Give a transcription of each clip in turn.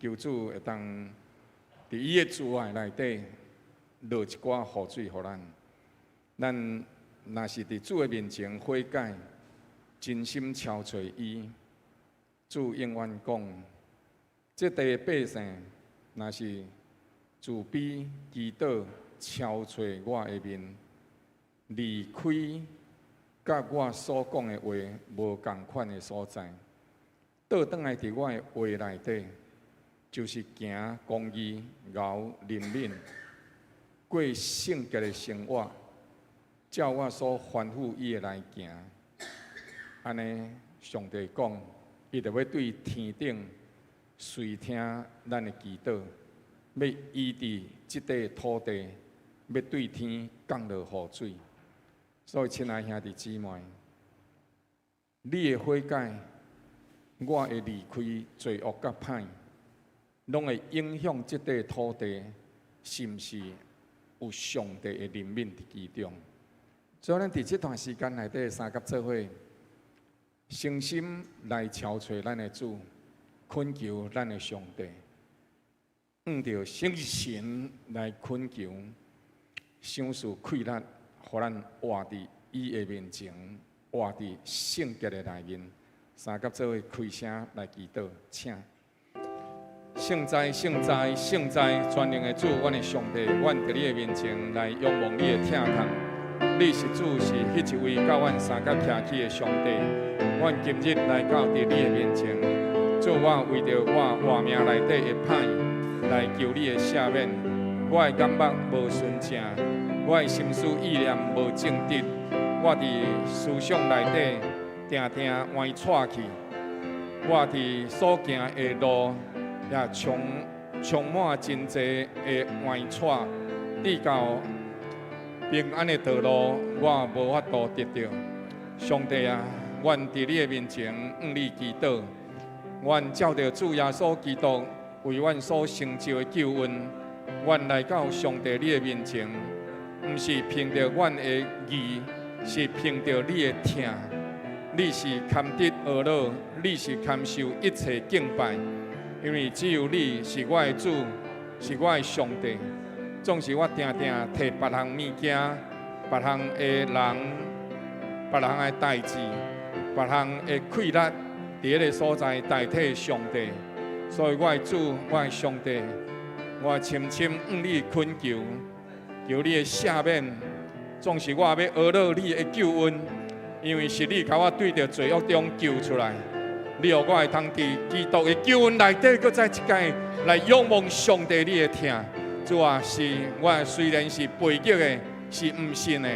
求主會當佇伊的慈愛內底落一寡雨水予咱。咱若是佇主的面前悔改，真心朝揣伊，主永遠講，這地的百姓若是自卑祈禱朝揣我的面，離開佮我所講的話無仝款的所在，倒轉來佇我的話內底，就是行公義、熬憐憫、過聖潔的生活，照我所吩咐伊的來行。按呢，上帝講，伊就欲對天頂垂聽咱的祈禱，欲醫治這塊土地，欲對天降落雨水。所以，親愛兄弟姊妹，你的悔改，我會離開罪惡佮歹，攏會影響這塊土地，是毋是有上帝的憐憫佇其中？所以，咱佇這段時間內底相佮做伙，誠心來朝揣咱的主，懇求咱的上帝，向著聖神來懇求，賞賜氣力，予咱活佇伊的面前，活佇聖潔的內面，相佮做伙開聲來祈禱，請。聖哉，聖哉，聖哉！全能的主，阮的上帝，阮佇你的面前來仰望你的疼痛。你是主，是彼一位佮阮相佮徛起的上帝。阮今日來到佇你的面前，主，我為著我活命內底的歹，來求你的赦免。我的眼目無純正，我的心思意念無正直，我佇思想內底定定歪趖去，我佇所行的路也充滿真濟的歪趖，直到平安的道路，我無法度得著。上帝啊，阮佇你的面前向你祈禱，阮照著主耶穌基督為阮所成就的救恩，阮來到上帝你的面前，毋是憑著阮的義，是憑著你的疼。你是堪得阿樂，你是堪受一切敬拜，因為只有你是我的主，是我的上帝。總是我定定提別項物件、別項的人、別項的代誌、別項的氣力，佇彼个所在代替上帝。所以我的主，我的上帝，我深深向你懇求，求你的赦免。總是我欲阿樂你的救恩，因為是你共我對著罪惡中救出來，你予我會通佇基督的救恩內底，閣再一擺來仰望上帝你的疼。主啊，是我雖然是背逆的，是毋信的，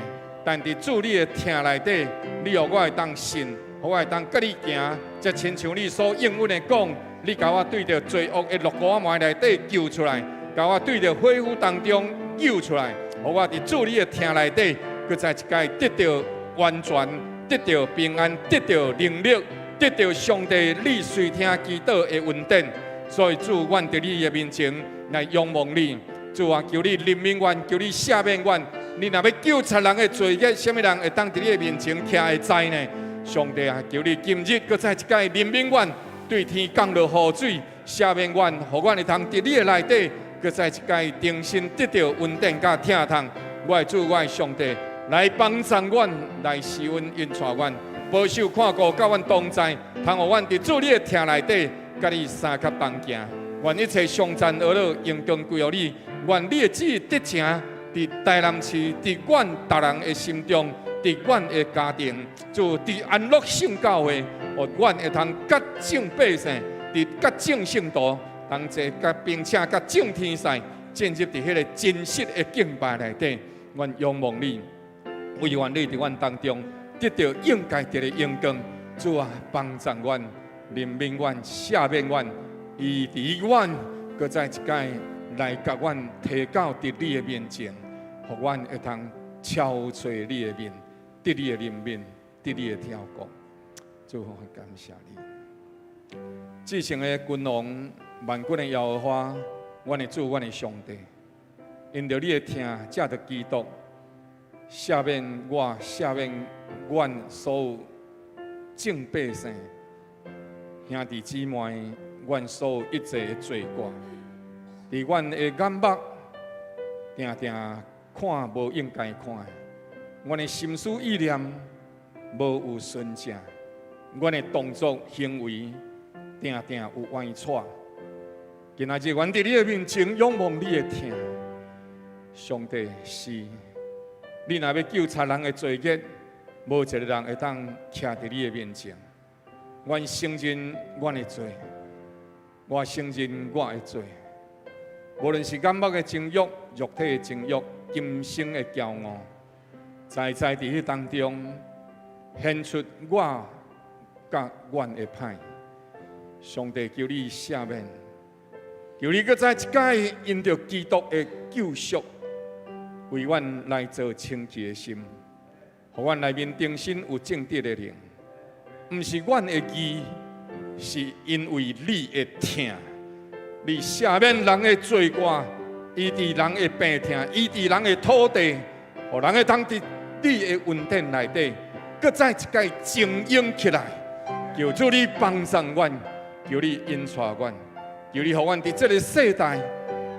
但佇主你的疼內底，你予我會當信，予我會當佮你行，才親像你所應允的講，你共我對著罪惡的肋骨仔糜內底救出來，共我對著火湖當中救出來，予我佇主你的疼內底，閣再一擺得著完全，得著平安，得著能力，得著上帝你垂聽祈禱的恩典。所以主，阮佇你的面前來仰望你。主啊，求你憐憫阮，求你赦免阮。你若欲究察人的罪孽，啥物人會當佇你的面前徛會在呢？上帝啊，求你今日閣再一擺憐憫阮，對天降落雨水，赦免阮，予阮會通佇你的內底，閣再一擺重新得著恩典佮疼痛。我的主，我的上帝，來幫助阮，來施恩引帶阮，保守看顧佮阮同在，通予阮佇主你的疼內底，佮你相佮同行。願一切頌讚阿樂榮光歸予你。願你的旨意得成，佇台南市，佇阮逐人的心中，佇阮的家庭，就佇安樂聖教會，予阮會通佮眾百姓，佇佮眾聖徒同齊，佮並且佮眾天使進入佇彼个真實的敬拜內底。阮仰望你，惟願你佇阮當中得著應該得的榮光。主啊，幫助阮，憐憫阮，赦免阮，醫治阮，閣再一擺來共阮提到佇你的面前，予阮會通朝揣你的面，得你的憐憫，得你的照顧。主，我感謝你。至聖的君王，萬軍的耶和華，阮的主，阮的上帝，因著你的疼，藉著基督，赦免我，赦免阮所有眾百姓、兄弟姊妹，阮所有一切的罪過，佇阮的眼目定定看無應該看的，阮的心思意念無有純正，阮的動作行為定定有歪錯。今仔日，阮佇你的面前仰望你的疼，上帝是，你若欲究查人的罪孽，無一個人會當徛佇你的面前。阮承認阮的罪，我承認我的罪。無論是眼目的情慾、肉體的情慾、今生的驕傲，在在佇彼當中顯出我佮阮的歹。上帝求你赦免，求你閣再一擺因著基督的救贖，為阮來造清潔的心，予阮內面重新有正直的靈。毋是阮的義，是因為你的疼。你赦免人的罪過，醫治人的病痛，醫治人的土地，予人會當佇你的恩典內底，閣再一擺晶瑩起來。求主你幫助阮，求你引帶阮，求你予阮佇這个世代，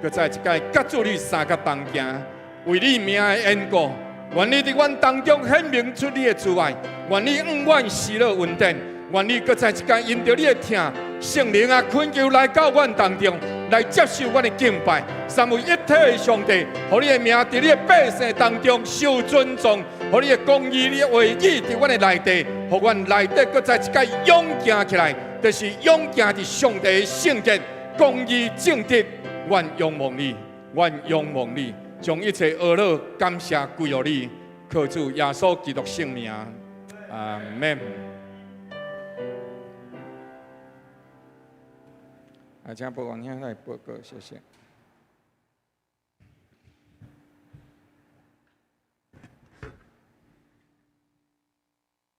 閣再一擺佮主你相佮同行，為你名的緣故，願你佇阮當中顯明出你的慈愛，願你向阮施落恩典，願你閣再一擺因著你的疼，聖靈啊，懇求來到阮當中，來接受阮的敬拜。三位一體的上帝，予你的名佇你的百姓當中受尊重，予你的公義、你的話語佇阮的內底，予阮內底閣再一擺勇行起來，就是勇行佇上帝的聖潔、公義、正直。阮仰望你，阮仰望你，將一切呵咾感謝歸予你，靠主耶穌基督聖名，阿門。來，請報告兄來報告，謝謝。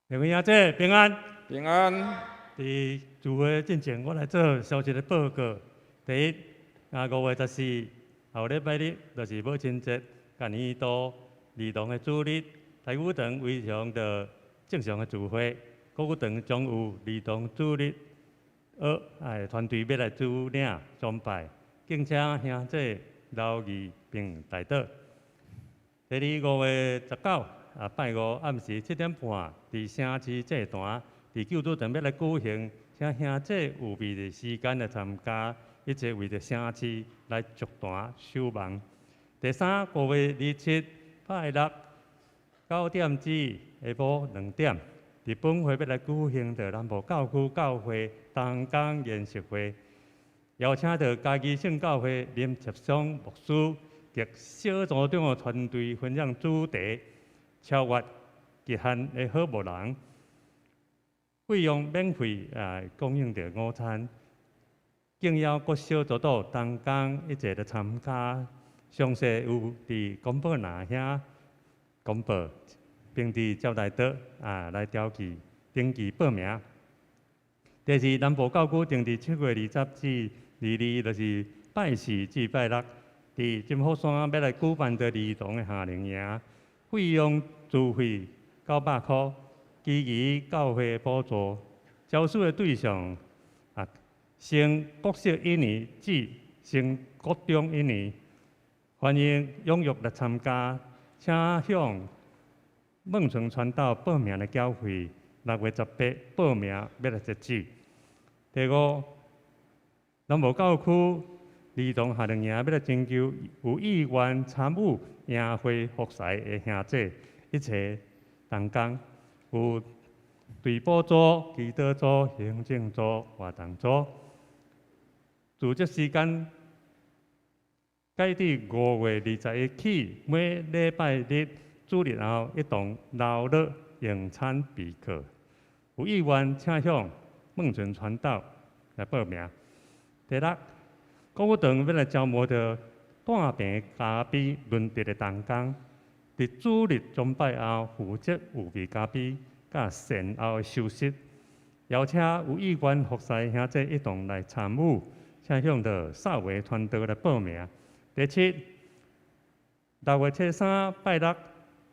各位兄姐平安。平安。佇聚會進前，我來做小一个報告。第一，5月14後禮拜日，就是母親節，甲年度兒童的主日，台語堂維常著正常的聚會，國語堂將有兒童主日。學團隊欲來主領崇拜，敬請兄姐留意並代禱。第二，5月19拜五暗時7點半，佇城市祭壇，佇救主堂欲來舉行，請兄姐預備的時間來參加，一齊為著城市來築壇守望。第三，5月27拜六9點至下晡2點。佇本會欲來舉行著南部教區教會同工研習會，邀請著嘉義聖教會林卓松牧師及小組長的團隊分享主題：超越極限的好牧人。費用免費啊，供應著午餐。敬邀各小組長同工一齊來參加，詳細有佇公報欄遐公布。並佇招待桌來登記登記報名。第二，南部教區定佇7月20至22，就是拜四至拜六，佇金福山欲來舉辦著兒童的夏令營，費用自費900箍，其餘教會補助。招收的對象升國小一年至升國中一年，歡迎踴躍來參加，請向孟純傳道報名來繳費，6月18報名欲來截止。第五，南部教區兒童夏令營欲來徵求有意願參與營會服侍的兄姐，一齊同工，有隊輔組、祈禱組、行政組、活動組。組織時間改佇5月21起，每禮拜日。主日後一同勞碌用餐備課，有意願請向孟純傳道來報名。第六，國語堂欲來招募著帶病咖啡輪值的同工，佇主日崇拜後負責預備咖啡，佮善後的收拾。邀請有意願服侍兄姐一同來參與，請向著少維傳道來報名。第七，6月73拜六。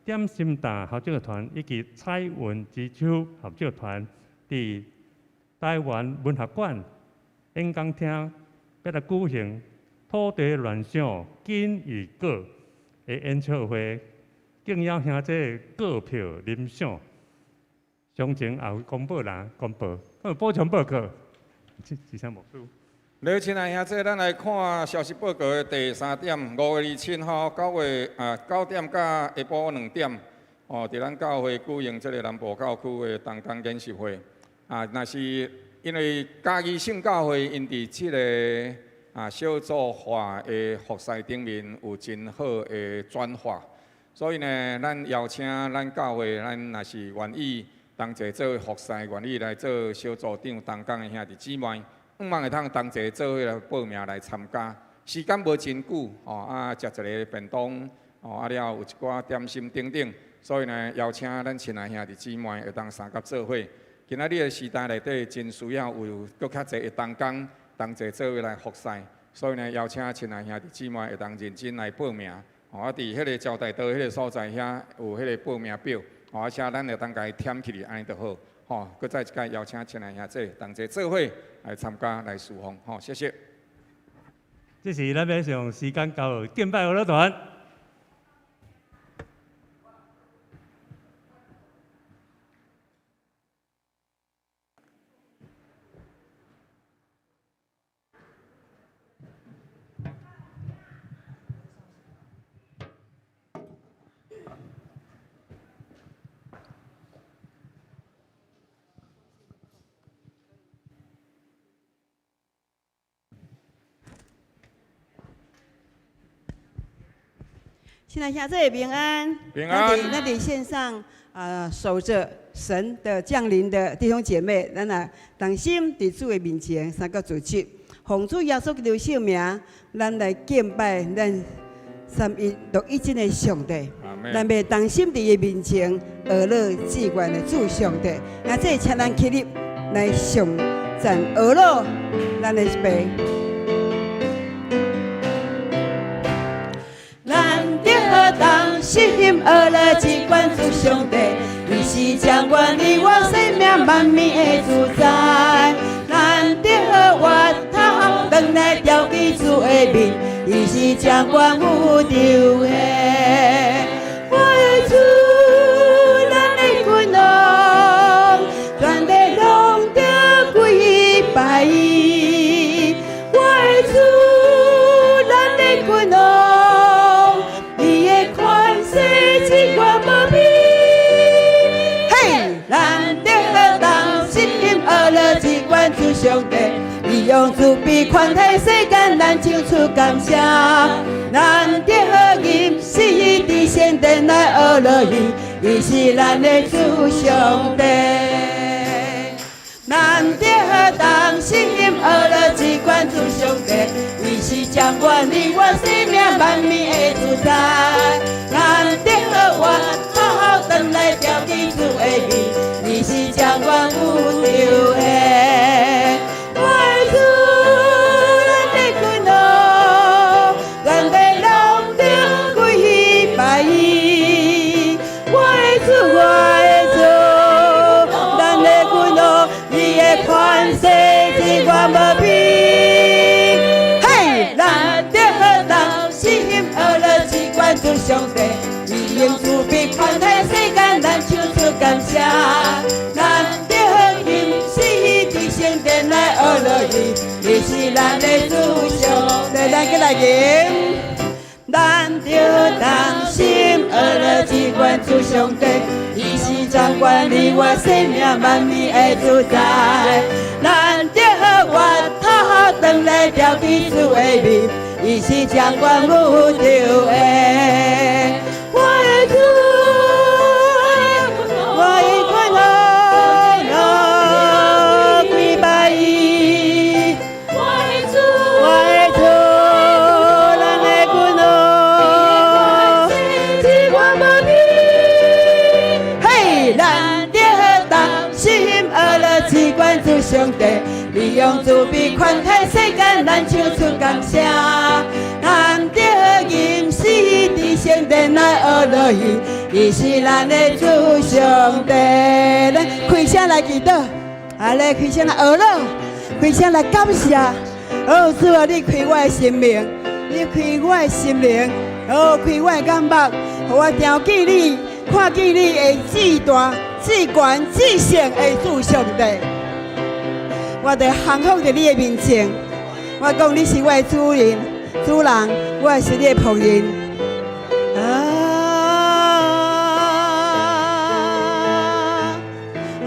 點心大合唱團以及彩雲之秋合唱團佇台灣文學館演講廳欲來舉行土地亂象金與閣的演唱會，敬邀兄弟購票欣賞。詳情也有公布欄公布，閣有補充報告，謝謝牧師。好，親愛兄弟，咱來看消息報告的第三點，5月27號9月啊9點到下晡2點，哦，佇咱教會舉行這个南部教區的同工研習會。啊，若是因為嘉義聖教會𪜶佇這个啊小組化的服侍頂面有真好的轉化，所以呢，咱邀請咱教會，咱若是願意同齊做服侍，願意來做小組長同工的兄弟姊妹，向望會通同齊做伙來報名來參加。時間無真久，吼啊，食一个便當，吼啊了有一寡點心等等，所以呢，邀請咱親愛兄弟姊妹會當相佮做伙。今仔日的時代內底，真需要有閣較濟的同工同齊做伙來服侍，所以呢，邀請親愛兄弟姊妹會當認真來報名。吼啊，佇彼个招待桌彼个所在遐有彼个報名表，吼啊，請咱會當共伊填起來，按呢就好。吼，閣再一擺邀請親愛兄弟同齊做伙來參加來侍奉。吼，謝謝。這時咱欲將時間交予敬拜樂團。親愛兄弟平安，平安。咱佇線上啊，守著神的降臨的弟兄姐妹，咱啊同心佇主的面前三個主席，奉主耶穌基督聖名，咱來敬拜咱三一獨一真的上帝。咱欲同心佇伊面前呵咾至懸的主上帝。那這請咱起立來頌讚呵咾咱的父。咱著同心呵咾至懸主上帝，伊是掌管你我生命萬物的主宰。咱著回頭轉來牢記主的面，伊是掌管宇宙的。我的主，咱的君王，全地攏著跪拜伊。我的主，咱的君王，伊的權勢至懸無比。嘿，咱著同心呵咾至懸主上帝，伊用慈悲寬待世間，咱唱出感謝。咱著吟詩佇聖殿來呵咾伊，伊是咱的主上帝。咱著同心呵咾至懸主上帝，伊是掌管你我生命萬物的主宰。咱著回頭轉來牢記主的面，伊是掌管宇宙的。我的主，咱的君王，全地攏著跪拜伊。我的主，我的主，咱的君王，伊的權勢至懸無比。嘿，咱著同心呵咾至懸主上帝，伊用慈悲寬待世間，咱唱出感謝。咱著吟詩佇聖殿來呵咾伊，伊是咱的主上帝。咱閣來吟。咱著同心呵咾至懸主上帝，伊是掌管你我生命萬物的主宰。咱著回頭轉來牢記主的面，伊是掌管宇宙的。我的主，我的君王，跪拜伊。我的主，我的主，咱的君王，至懸無比。嘿，咱著同心呵咾至懸主上帝，伊用慈悲寬待世間，咱唱出感謝。咱著吟詩佇聖殿來呵咾伊，伊是咱的主上帝。咱開聲來祈禱，啊，來開聲來呵咾，開開聲來感謝。哦，主啊，你開我的生命，你開我的心靈，哦，開我的眼目，予我聽見你，看見你的至大、至懸、至聖的主上帝。我著降服佇你的面前，我講你是我的主人、主人，我是你的僕人。啊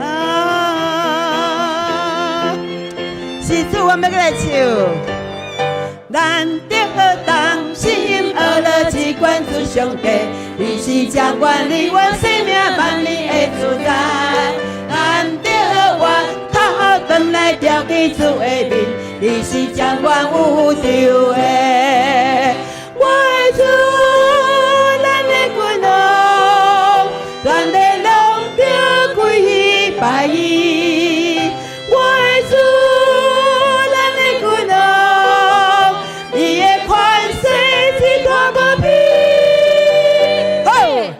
啊！是主，我欲閣來唱。咱著同心學樂只管主上帝，伊是掌管你我生命萬年的主宰。咱著回頭轉來朝見主的面，伊是掌管宇宙的。我的主，咱的君王，全地攏著跪拜伊。我的主，咱的君王，伊的權勢至大無比。好，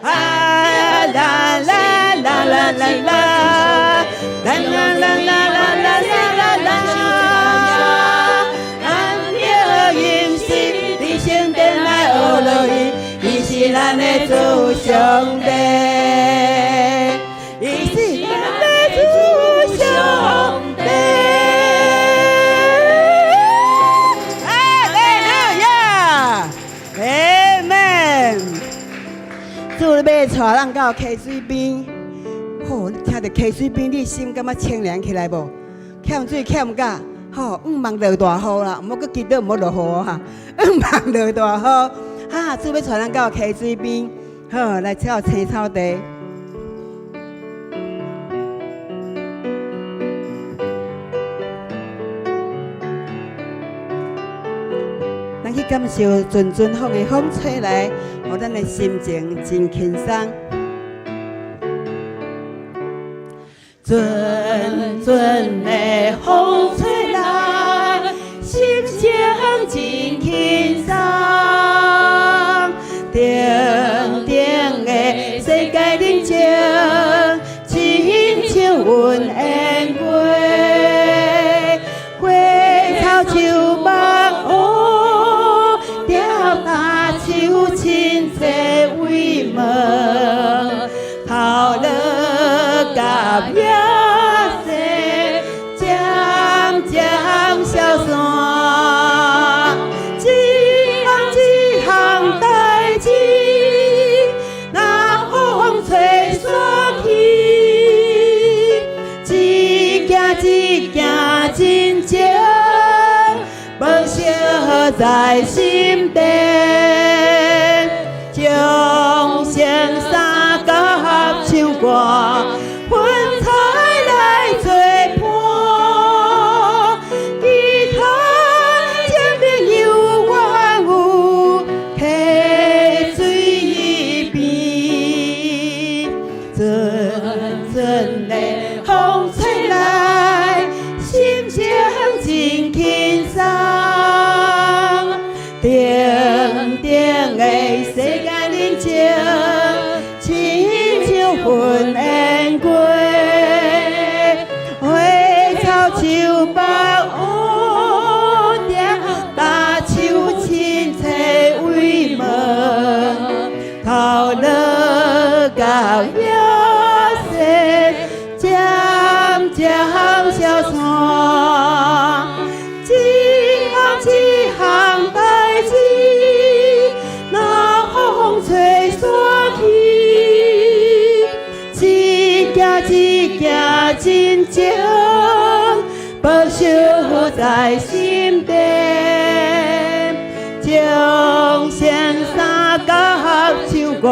啊啦啦啦啦啦啦，啦啦啦啦啦啦啦啦。咱著用心佇聖殿來學樂伊，伊是咱的主上帝，伊是咱的主上帝。哈利路亞，Amen。主欲帶咱到溪水邊，吼！你聽著溪水邊，你心感覺清涼起來無？欠水欠甲，吼！向望落大雨啦，毋好閣祈禱，毋好落雨哈！向望落大雨，哈！主欲帶咱到溪水邊，好來到青草地。咱去感受陣陣風的風吹來，予咱的心情真輕鬆。陣陣的風吹來，心情真輕鬆。靜靜的世界寧靜，親像阮緣過。花草樹木烏蝶大樹親切慰問，頭路甲野溪漸漸消散。一項一項代誌，若風吹散去，一件一件真情，無燒在心底，眾生三甲唱歌，雲彩來做伴，其他證明猶原有溪水邊，陣陣的風吹來，心情真輕鬆。靜靜的世界寧靜，親像阮緣過。花草樹木烏蝶大樹親切慰問，頭路甲野溪漸漸消散。一項一項代誌，若風吹散去，一件一件真情，保守在心底。眾生三甲唱歌，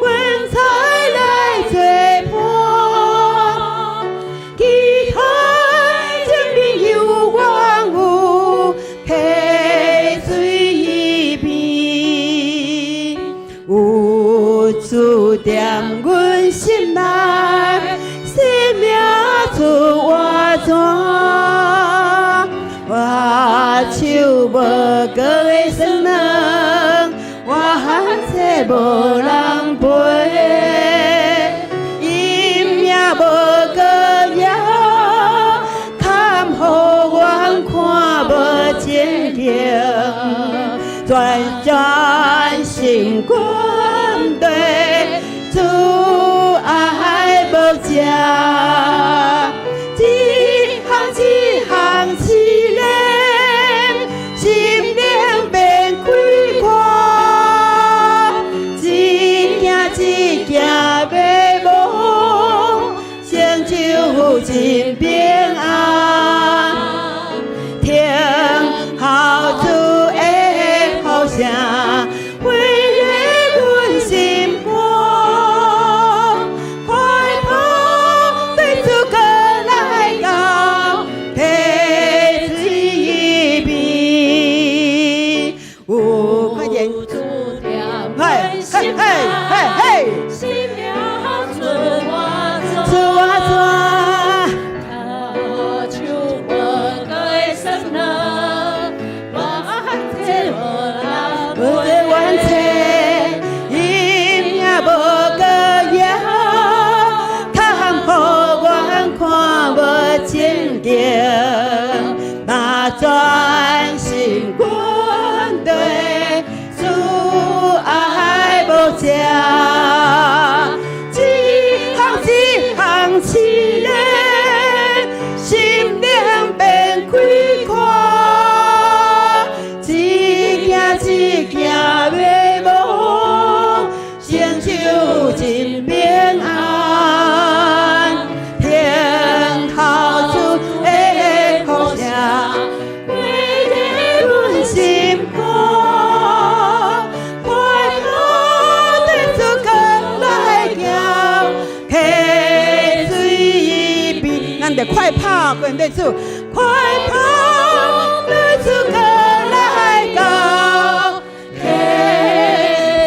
雲彩來做伴，其他證明猶原有溪水邊，有主踮阮心內，生命出活泉。我手無閣會酸軟，我罕切無人陪，伊命無閣也堪予。就真平安。聽候主的呼聲，火熱阮心肝，快跑對主閣來到溪水邊。有快點，嘿嘿嘿嘿嘿，主啊主啊，跤手無閣會酸軟，完這無無這完切，伊命無閣枵，坎予阮看無前景，若專心阮對主愛無食，一項一項試煉，心靈變開闊，一行一行迷惘，成就真平安。聽候主的呼聲，火熱阮心肝，快跑對主閣來行，溪水邊，咱著快跑，跟對主，快跑對主閣來到溪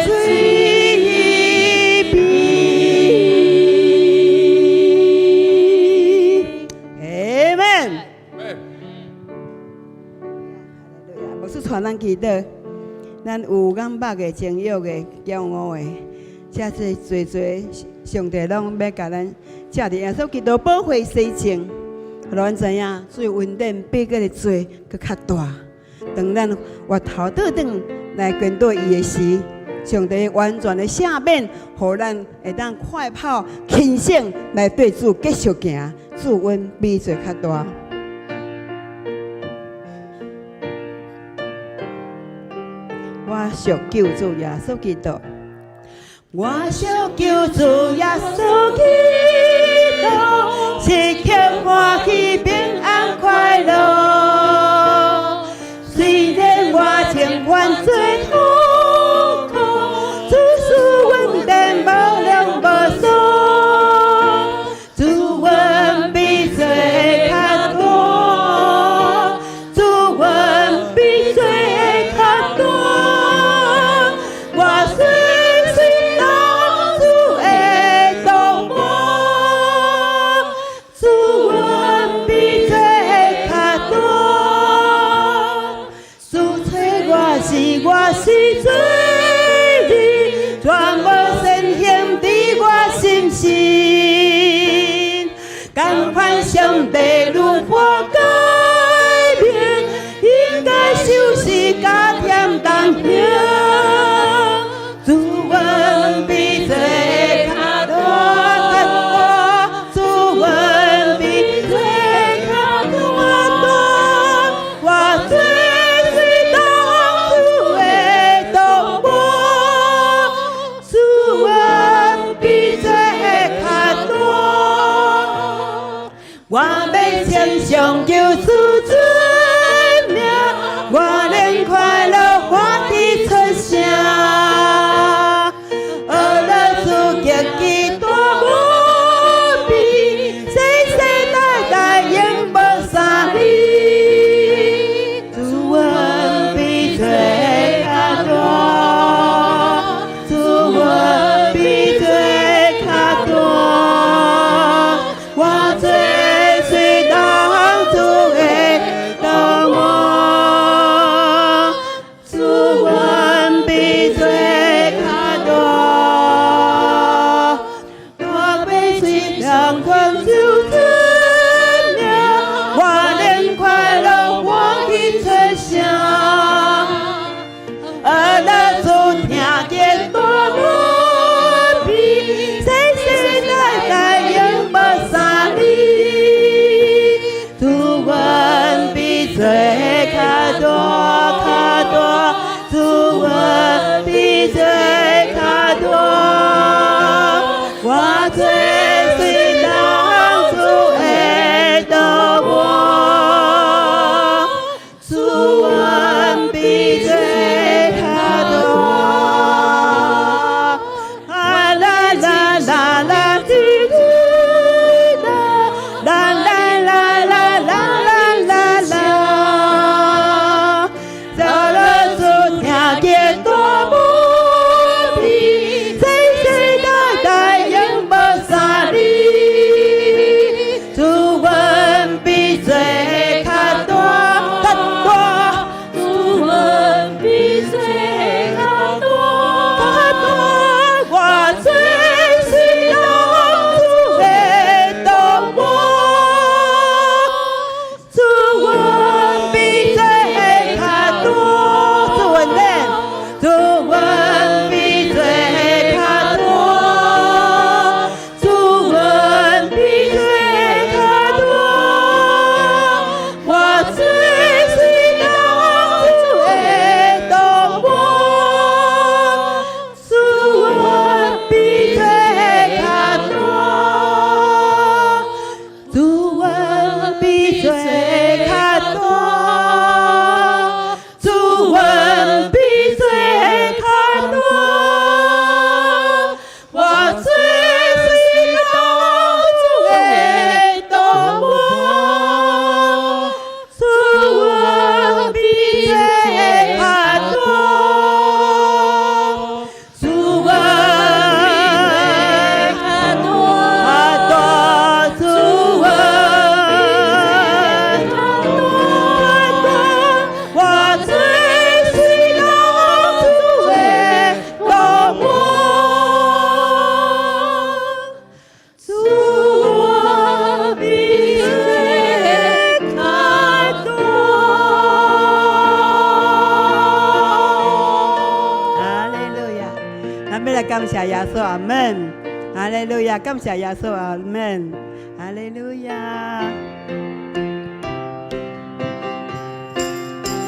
水邊。阿門。牧師帶咱祈禱，咱有眼目的、情欲的、驕傲的，遮濟濟濟，上帝攏欲共咱藉著耶穌基督寶血洗淨，予咱知影，主的恩典比這个罪閣較大。當咱回頭倒轉來跟隨伊的時，上帝完全的赦免，予咱會當快跑輕省來對主繼續行，主恩比罪較大。我屬救主耶穌基督，我屬救主耶穌基督，時刻歡喜平安快樂。雖然我情願做痛苦，主賜恩典無量無數，主恩比罪較大，主恩比罪較大。我隨隨當主的同伴，主恩比罪較大。主找我時，我是罪人，全無善行佇我心身，甘願上帝如何改變，應該受十架忝同行。主恩比罪較大，主恩比罪較大，我追隨當主的同伴，主恩比罪較大。我欲稱頌救主尊名，我連快樂歡喜出聲。學了主極其大無比，世世代代永無三離。主恩比罪較大，主恩比罪較大。我追隨當主的謝耶穌，阿門。哈利路亞，感謝耶穌，阿門。哈利路亞。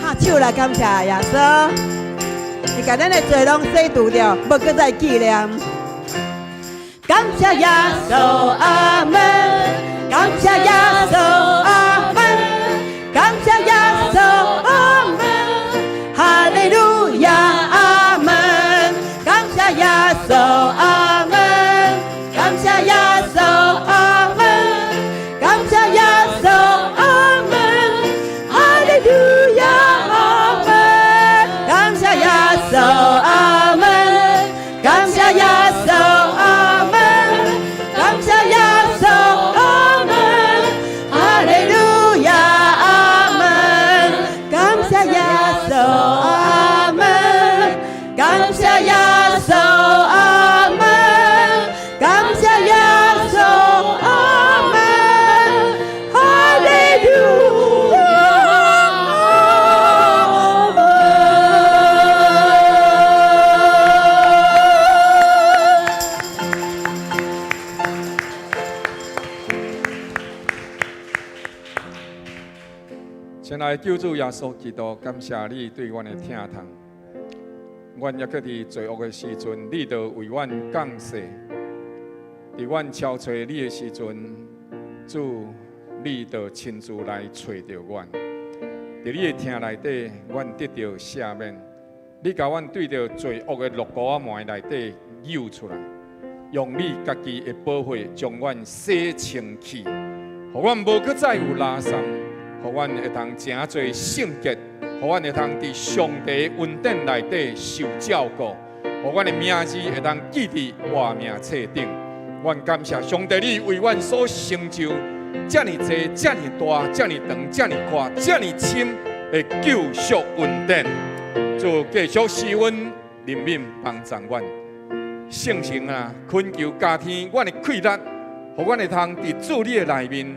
拍手來感謝耶穌，伊共咱的罪攏洗除掉，無閣再紀念。感謝耶穌，阿門。感謝耶穌，阿門。感謝耶穌，阿門。哈利路亞，阿門。感謝耶穌，阿門。感謝耶穌，阿門。感謝耶穌，阿門。哈利路亞，阿門。感謝耶穌，阿門。感謝耶穌，阿門。感謝耶穌，阿門。哈利路亞，阿門。感謝耶穌，阿門。感謝耶穌，阿門。感謝耶穌，阿門。哈利路亞，阿門。親愛的救主耶穌基督，感謝你對阮的疼痛。阮猶閣佇罪惡的時陣，你就為阮降世；佇阮敲揣你的時陣，主你就親自來揣著阮。佇你的疼內底，阮得著赦免。你共阮對著罪惡的落伍仔門內底救出來，用你家己的寶血將阮洗清氣，予阮無閣再有垃圾。予阮會當成做聖潔，予阮會當佇上帝恩典內底受照顧，予阮的名字會當記佇活命冊頂。阮感謝上帝，你為阮所成就遮爾濟、遮爾大、遮爾長、遮爾闊、遮爾深的救贖恩典。主繼續賜阮憐憫幫助阮，聖神啊，懇求加添阮的氣力，予阮會通佇主你的內面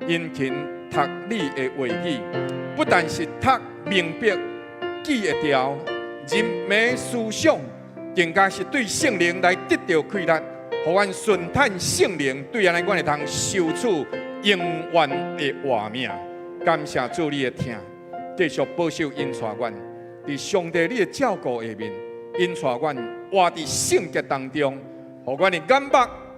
殷勤讀你的話語，不但是讀明白、記會牢、入暝思想，更加是對聖靈來得著氣力，予阮順趁聖靈，對按呢阮會通收取永遠的活命。感謝主你的疼，繼續保守引帶阮，佇上帝你的照顧下面，引帶阮活佇聖潔當中，予阮的眼目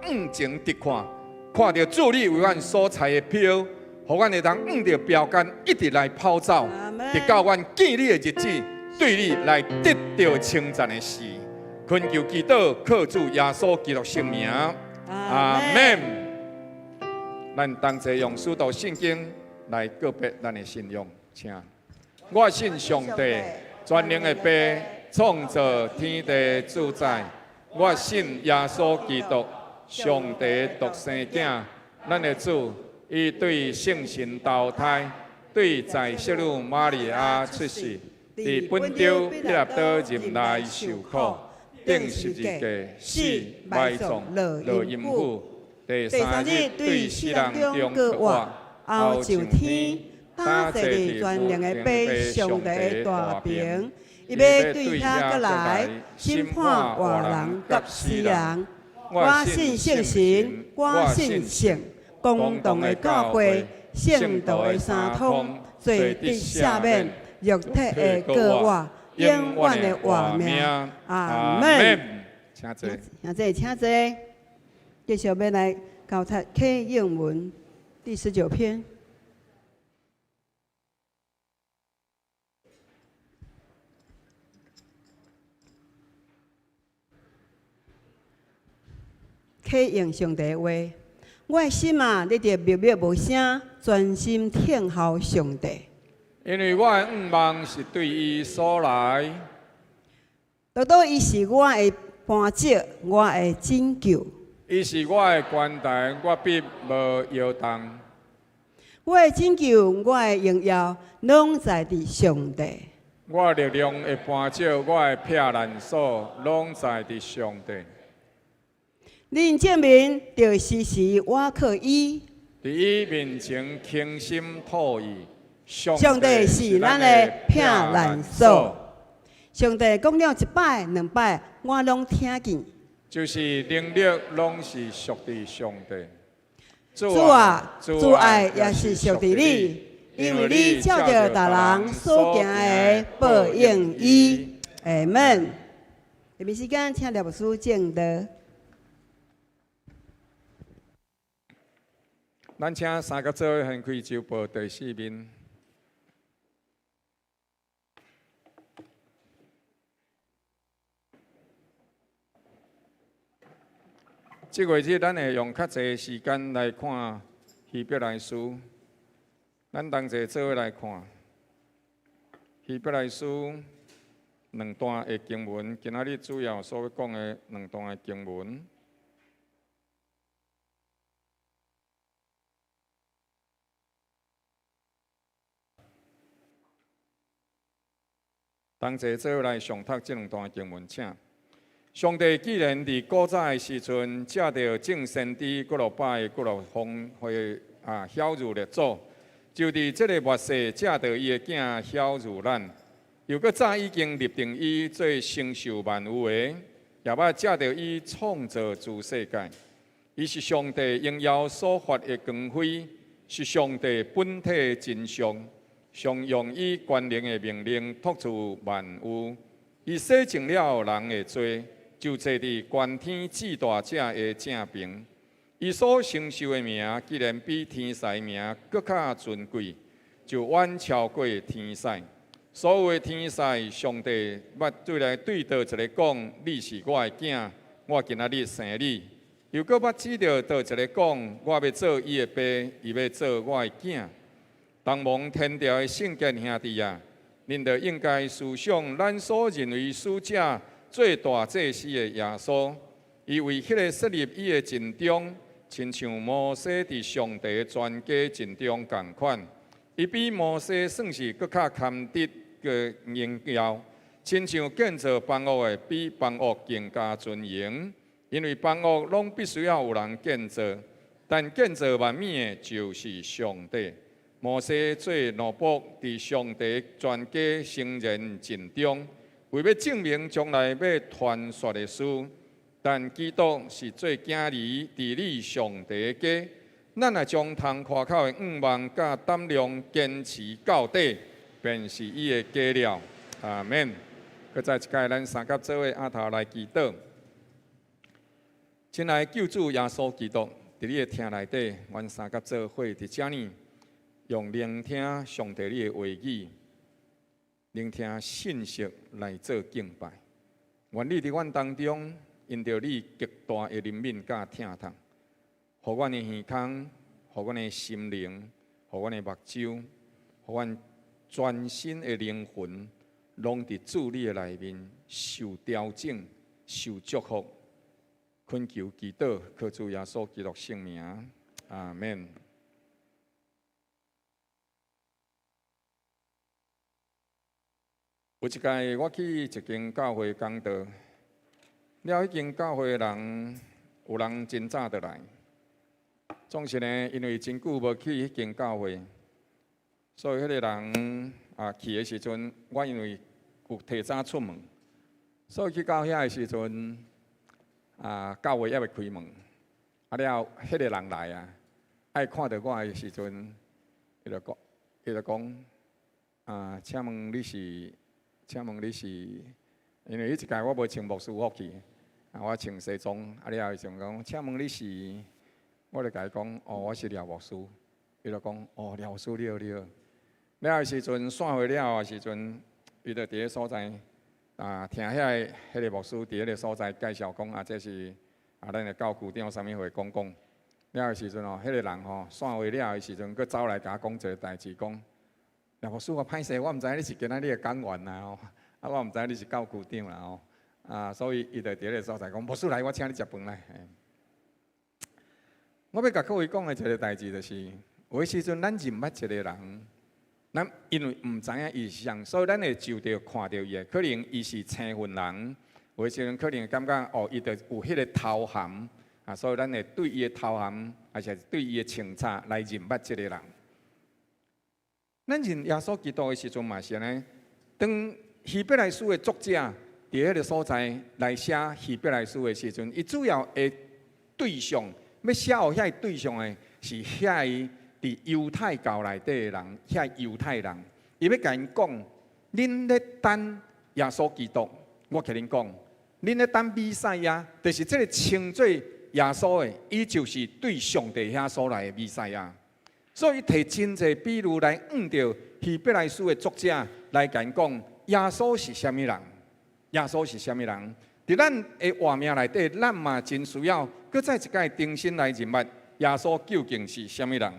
向前直看，看著主你為阮所裁的標。予阮會當向著標桿一直來跑走，直到阮見你的日子，對你來得著稱讚的時。懇求祈禱，靠主耶穌基督聖名，阿門。咱同齊用使徒信經來告白咱的信仰，請。我信上帝，全能的父，創造天地主宰。我信耶穌基督，上帝獨生囝，咱的主。伊對聖神投胎，對在聖女瑪利亞出世，佇本丟彼拉多任內受苦，釘十字架死埋葬，落陰府，第三日對死人中復活，後上天，搭坐佇全能的父上帝的大爿，伊欲對遐閣來審判活人佮死人。我信聖神，我信聖公同的教會，聖徒的相通，罪得赦免，肉體的過活，永遠的活命。阿門。請坐。請坐，請坐。繼續欲來交讀啟應文第19篇。啟應上帝的話。我的心啊，你著默默無聲，專心聽候上帝。因為我的願望是對伊所來。獨獨伊是我的磐石，我的拯救。伊是我的關台，我必無搖動。我的拯救，我的榮耀，攏在佇上帝。我力量的磐石，我的避難所，攏在佇上帝。恁證明，著時時倚靠伊。佇伊面前傾心吐意。上帝是咱的避難所。上帝講了一擺、兩擺，我攏聽見。就是能力攏是屬佇上帝。主啊，慈愛也是屬佇你，因為你照著逐人所行的報應伊。阿門。下面時間請廖牧師證道。咱請三甲做伙掀開週報第四面。這月日，咱會用較濟時間來看希伯來書。咱同齊做伙來看希伯來書兩段的經文。今仔日主要所欲講的兩段的經文。同齊做伙來誦讀這兩段經文，請。上帝既然佇古早的時陣，藉著眾先知幾落擺幾落方會啊曉諭列祖，就佇這个末世藉著伊的囝曉諭咱，又閣早已經立定伊做承受萬有的，也捌藉著伊創造諸世界。伊是上帝榮耀所發的光輝，是上帝本體的真相，常用伊權能的命令托住萬有。伊洗淨了人的罪，就坐佇觀天至大者的正爿。伊所承受的名，既然比天使名閣較尊貴，就遠超過天使。所有的天使，上帝捌對來對佗一个講：你是我的囝，我今仔日生你。又閣捌指著佗一个講：我欲做伊的爸，伊欲做我的囝。同蒙天朝的聖潔兄弟啊，恁著應該思想咱所認為使者做大祭司的耶穌，伊為彼个設立伊的盡忠，親像摩西佇上帝的全家盡忠仝款。伊比摩西算是閣較堪得个榮耀，親像建造房屋的比房屋更加尊榮，因為房屋攏必須要有人建造，但建造萬物的就是上帝。摩西做奴僕，佇上帝全家承認盡忠，為欲證明將來欲傳說的事。但基督是做囝兒，治理上帝的家。咱若將通誇口的向望佮膽量堅持到底，便是伊的家了。阿門。閣再一擺，咱三佮做伙阿頭來祈禱。親愛的救主耶穌基督，佇你的廳內底，阮三佮做伙佇遮呢，用聆聽上帝你的話語，聆聽信息來做敬拜。願你佇阮當中，因著你極大的憐憫佮疼痛，予阮的耳孔，予阮的心靈，予阮的目睭，予阮全身的靈魂，攏佇主你的內面受調整、受祝福。懇求祈禱，靠主耶穌基督聖名，阿門。有一擺，我去一間教會講道，了彼間教會的人，有人真早就來。總是呢，因為真久無去彼間教會，所以彼个人啊去的時陣，我因為有提早出門，所以去到遐的時陣，啊教會猶未開門，啊了，彼个人來啊，愛看著我的時陣，伊就講，啊，請問你是？請問你是？因為彼一屆我無穿牧師服去，啊，我穿西裝，啊了伊就講，請問你是？我就共伊講，哦，我是廖牧師。伊就講，哦，廖牧師你好你好。了的時陣散會了的時陣，伊就佇彼所在啊，聽遐个彼个牧師佇彼个所在介紹講，啊，這是啊，咱的教區長啥物話講講。了的時陣哦，彼个人吼散會了的時陣，閣走來共我講一个代誌，講。廖牧師，我歹勢，我毋知影你是今仔日的講員啦吼，啊，我毋知影你是教區長啦吼，啊，所以伊就佇彼个所在講，牧師來，我請你食飯來。我欲共各位講的一个代誌就是，有的時陣咱認捌一个人，咱因為毋知影伊是啥，所以咱會就著看著伊的，可能伊是生份人，有的時陣可能感覺哦，伊就有彼个頭銜，啊，所以咱會對伊的頭銜，抑是對伊的穿插來認捌這个人。咱認耶穌基督的時陣嘛是按呢，當希伯來書的作者佇佇彼个所在來寫希伯來書的時陣，伊主要的對象欲寫予遐個對象的是遐個佇猶太教內底的人，遐猶太人，伊欲共𪜶講，恁咧等耶穌基督，我共恁講，恁咧等彌賽亞，就是這个稱做耶穌的，伊就是對上帝遐所來的彌賽亞。所以伊提真濟比喻來向著希伯來書的作者來共𪜶講，耶穌是啥物人？耶穌是啥物人？佇咱的活命內底，咱嘛真需要閣再一擺重新來認捌耶穌究竟是啥物人。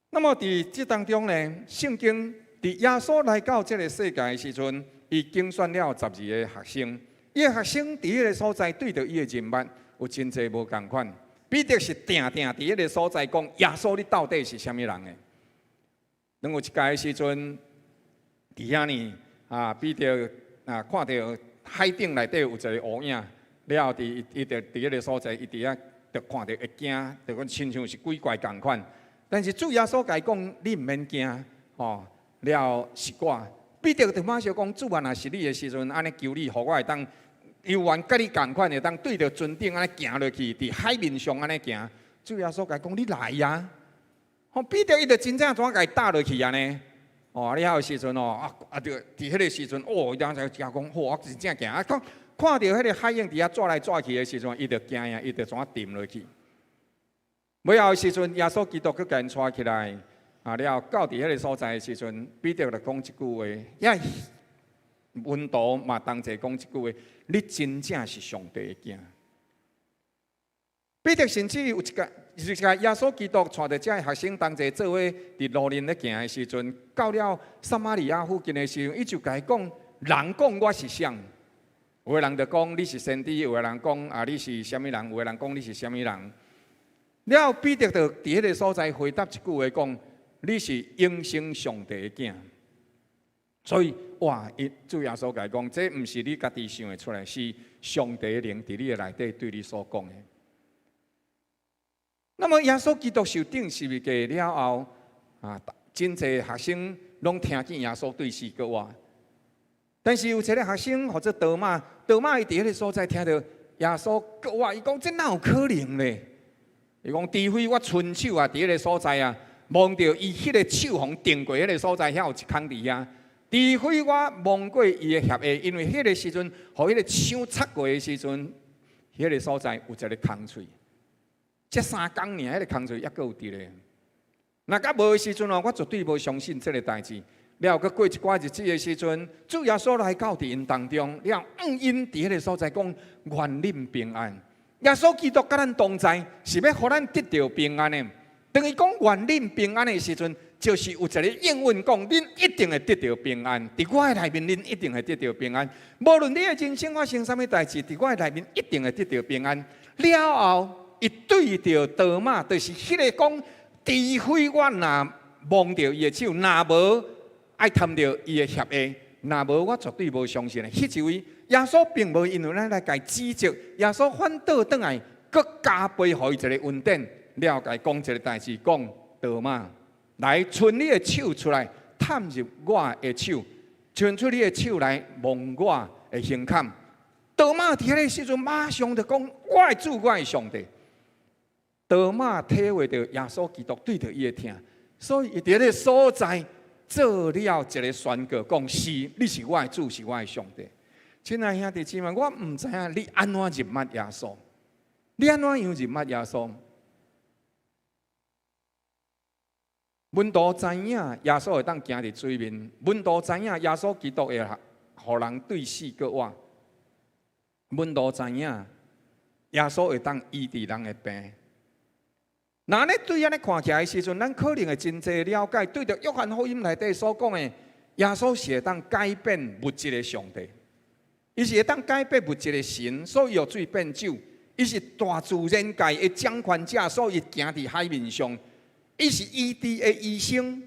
那麼佇這當中呢，聖經佇耶穌來到這个世界的時陣，伊揀選了12个學生。伊的學生佇彼个所在對著伊的認捌有真濟無仝款。彼得是定定佇彼个所在講：耶穌，你到底是啥物人的？當有一擺的時陣，佇遐呢啊，彼得啊看著海頂內底有一个烏影，了後佇伊就佇彼个所在，伊佇遐就看著會驚，就講親像是鬼怪仝款。但是主耶穌共伊講：你毋免驚，吼，了後是我。彼得就馬上講：主啊，若是你的時陣，按呢求你，予我會當猶原佮你仝款，會當對著船頂按呢行落去，佇海面上按呢行。主耶穌共伊講：你來啊！吼，彼得伊就真正怎共伊踏落去按呢？哦，了後時陣哦，啊啊，就佇彼个時陣，哦，伊當時驚講，吼，我真正行啊，講看著彼个海湧佇遐逝來逝去的時陣，伊就驚呀，伊就怎沉落去。尾後的時陣，耶穌基督閣共𪜶帶起來，啊，了後到佇彼个所在的時陣，彼得就講一句話，遐門徒嘛同齊講一句話：你真正是上帝的囝。彼得甚至有一個，就是耶穌基督帶著遮个學生同齊做伙佇路面咧行的時陣，到了撒瑪利亞附近的時陣，伊就共伊講：人講我是誰？有的人就講你是先知，有的人講啊你是啥物人？有的人講你是啥物人？了後彼得就佇彼个所在回答一句話講：你是永生上帝的囝。所以哇，伊主耶穌共伊講，這毋是你家己想會出來，是上帝的靈佇你的內底對你所講的。那麼耶穌基督受釘十字架了後，啊，真濟學生攏聽見耶穌對死閣活。但是有一个學生號做多馬，多馬伊佇彼个所在聽著耶穌閣活，伊講這哪有可能咧？伊講除非我伸手啊，佇彼个所在啊，摸著伊彼个手予釘過彼个所在，遐有一空佇遐。除非我摸過伊的脅下，因為彼個時陣，予彼个槍插過的時陣，彼个所在有一个空喙。這三工爾，彼个空喙猶閣有佇咧。若閣無的時陣哦，我絕對無相信這个代誌。了後閣過一寡日子的時陣，主耶穌來到佇𪜶當中，了向𪜶佇彼个所在講願恁平安。耶穌基督佮咱同在，是欲予咱得著平安的。當伊講願恁平安的時陣，就是有一个應允講，恁一定會得著平安。佇我的內面，恁一定會得著平安。無論你的人生發生啥物代誌，佇我的內面一定會得著平安。了後，伊對著多馬，就是彼个講，除非我若摸著伊的手，若無愛探著伊的脅下，若無我絕對無相信的。彼一位耶穌並無因為按呢來共伊指責，耶穌反倒轉來，閣加倍予伊一个恩典，了共伊講一个代誌，講多馬，來伸你的手出來，探入我的手，伸出你的手來摸我的胸坎。多馬佇彼个時陣，馬上就講：我的主，我的上帝。多馬體會著耶穌基督對著伊的疼，所以伊佇彼个所在做了一个宣告，講是，你是我的主，是我的上帝。親愛兄弟姊妹，我毋知影你按怎認捌耶穌，你按怎樣認捌耶穌？門徒知影耶穌會當行佇水面，門徒知影耶穌基督會予人對死閣活，門徒知影耶穌會當醫治人的病。若按呢對按呢看起來的時陣，咱可能會真濟了解，對著約翰福音內底所講的，耶穌是會當改變物質的上帝，伊是會當改變物質的神，所以予水變酒。伊是大自然界的掌權者，所以行佇海面上。伊是醫治的醫生，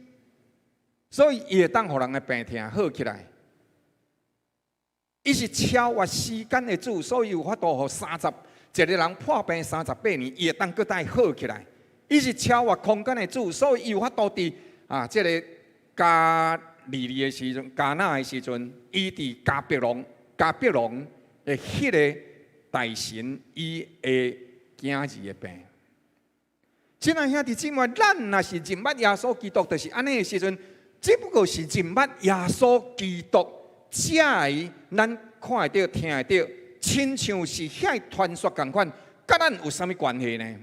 所以伊會當予人的病痛好起來。伊是超越時間的主，所以有法度予三十一个人破病38年，伊會當閣再好起來。伊是超越空間的主，所以伊有法度佇啊，這个加利利的時陣、迦拿的時陣，醫治迦百農迦百農的彼个大臣伊的囝兒的病。親愛兄弟姊妹，咱若是認捌耶穌基督，就是按呢的時陣，只不過是認捌耶穌基督，才會咱看會著、聽會著，親像是遐傳說仝款，佮咱有啥物關係呢？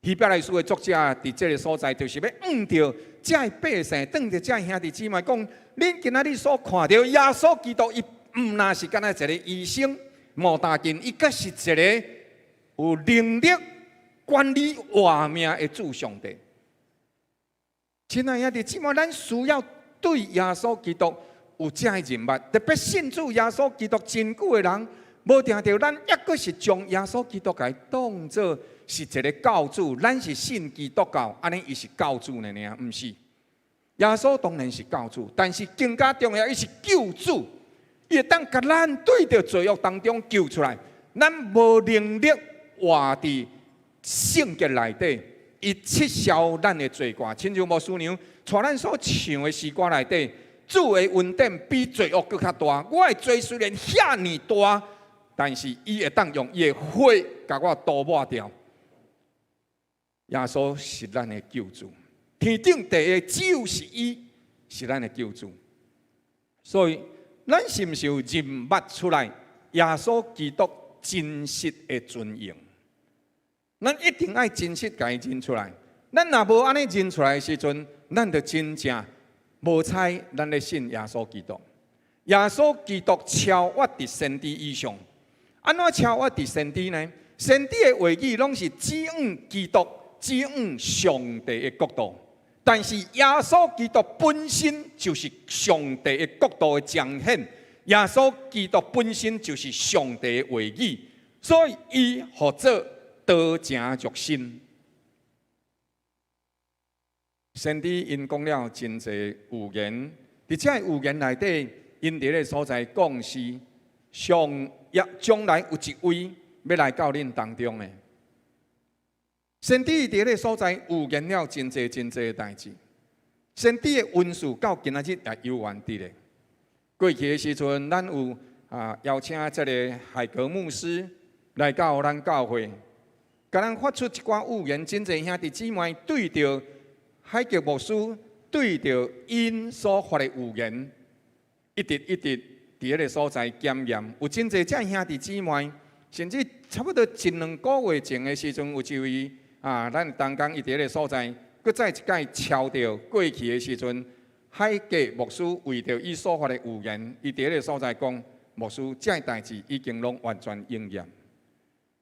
希伯來書的作者佇這个所在，就是欲向著這个百姓，對著這兄弟姊妹講：恁今仔日所看著耶穌基督，伊毋若是干焦一个醫生、無打緊，伊閣是一个有能力管理活命的主上帝。親愛兄弟姊妹，咱需要對耶穌基督有這个認捌，特別信主耶穌基督真久的人，無定著咱猶閣是將耶穌基督共伊當做是一个教主，咱是信基督教，按呢伊是教主呢爾，毋是。耶穌當然是教主，但是更加重要，伊是救主，伊會當共咱對著罪惡當中救出來。咱無能力活佇聖潔內底，伊撤銷咱的罪過。親像牧師娘帶咱所唱的詩歌內底，主的恩典比罪惡閣較大。我的罪雖然遐爾大，但是伊會當用伊的血共我塗抹掉。耶穌是咱的救主，天頂地下只有是伊是咱的救主。所以，咱是毋是有認捌出來耶穌基督真實的尊榮？咱一定愛真實共伊認出來。咱若無按呢認出來的時陣，咱就真正無彩咱咧信耶穌基督。耶穌基督超越佇先知以上。按怎超越佇先知呢？先知的話語攏是指向基督，指向上帝的國度。但是耶穌基督本身就是上帝的國度的彰顯，耶穌基督本身就是上帝的話語，所以伊號做道成肉身。先知𪜶講了真濟預言，佇這个預言內底，𪜶佇咧所在講是上也將來有一位欲來到恁當中的。先知佇咧所在預言了真濟真濟的代誌，先知的恩賜到今仔日也猶原佇咧。過去的時陣，咱有邀請這个海格牧師來到咱教會，共咱發出一寡預言，真濟兄弟姊妹對著海格牧師對著𪜶所發的預言，一直一直佇彼个所在檢驗，有真濟這兄弟姊妹，甚至差不多一兩個月前的時陣，有一位咱同工伊佇彼个所在，閣再一擺抄著過去的時陣，海格牧師為著伊所發的預言，伊佇彼个所在講，牧師這代誌已經攏完全應驗。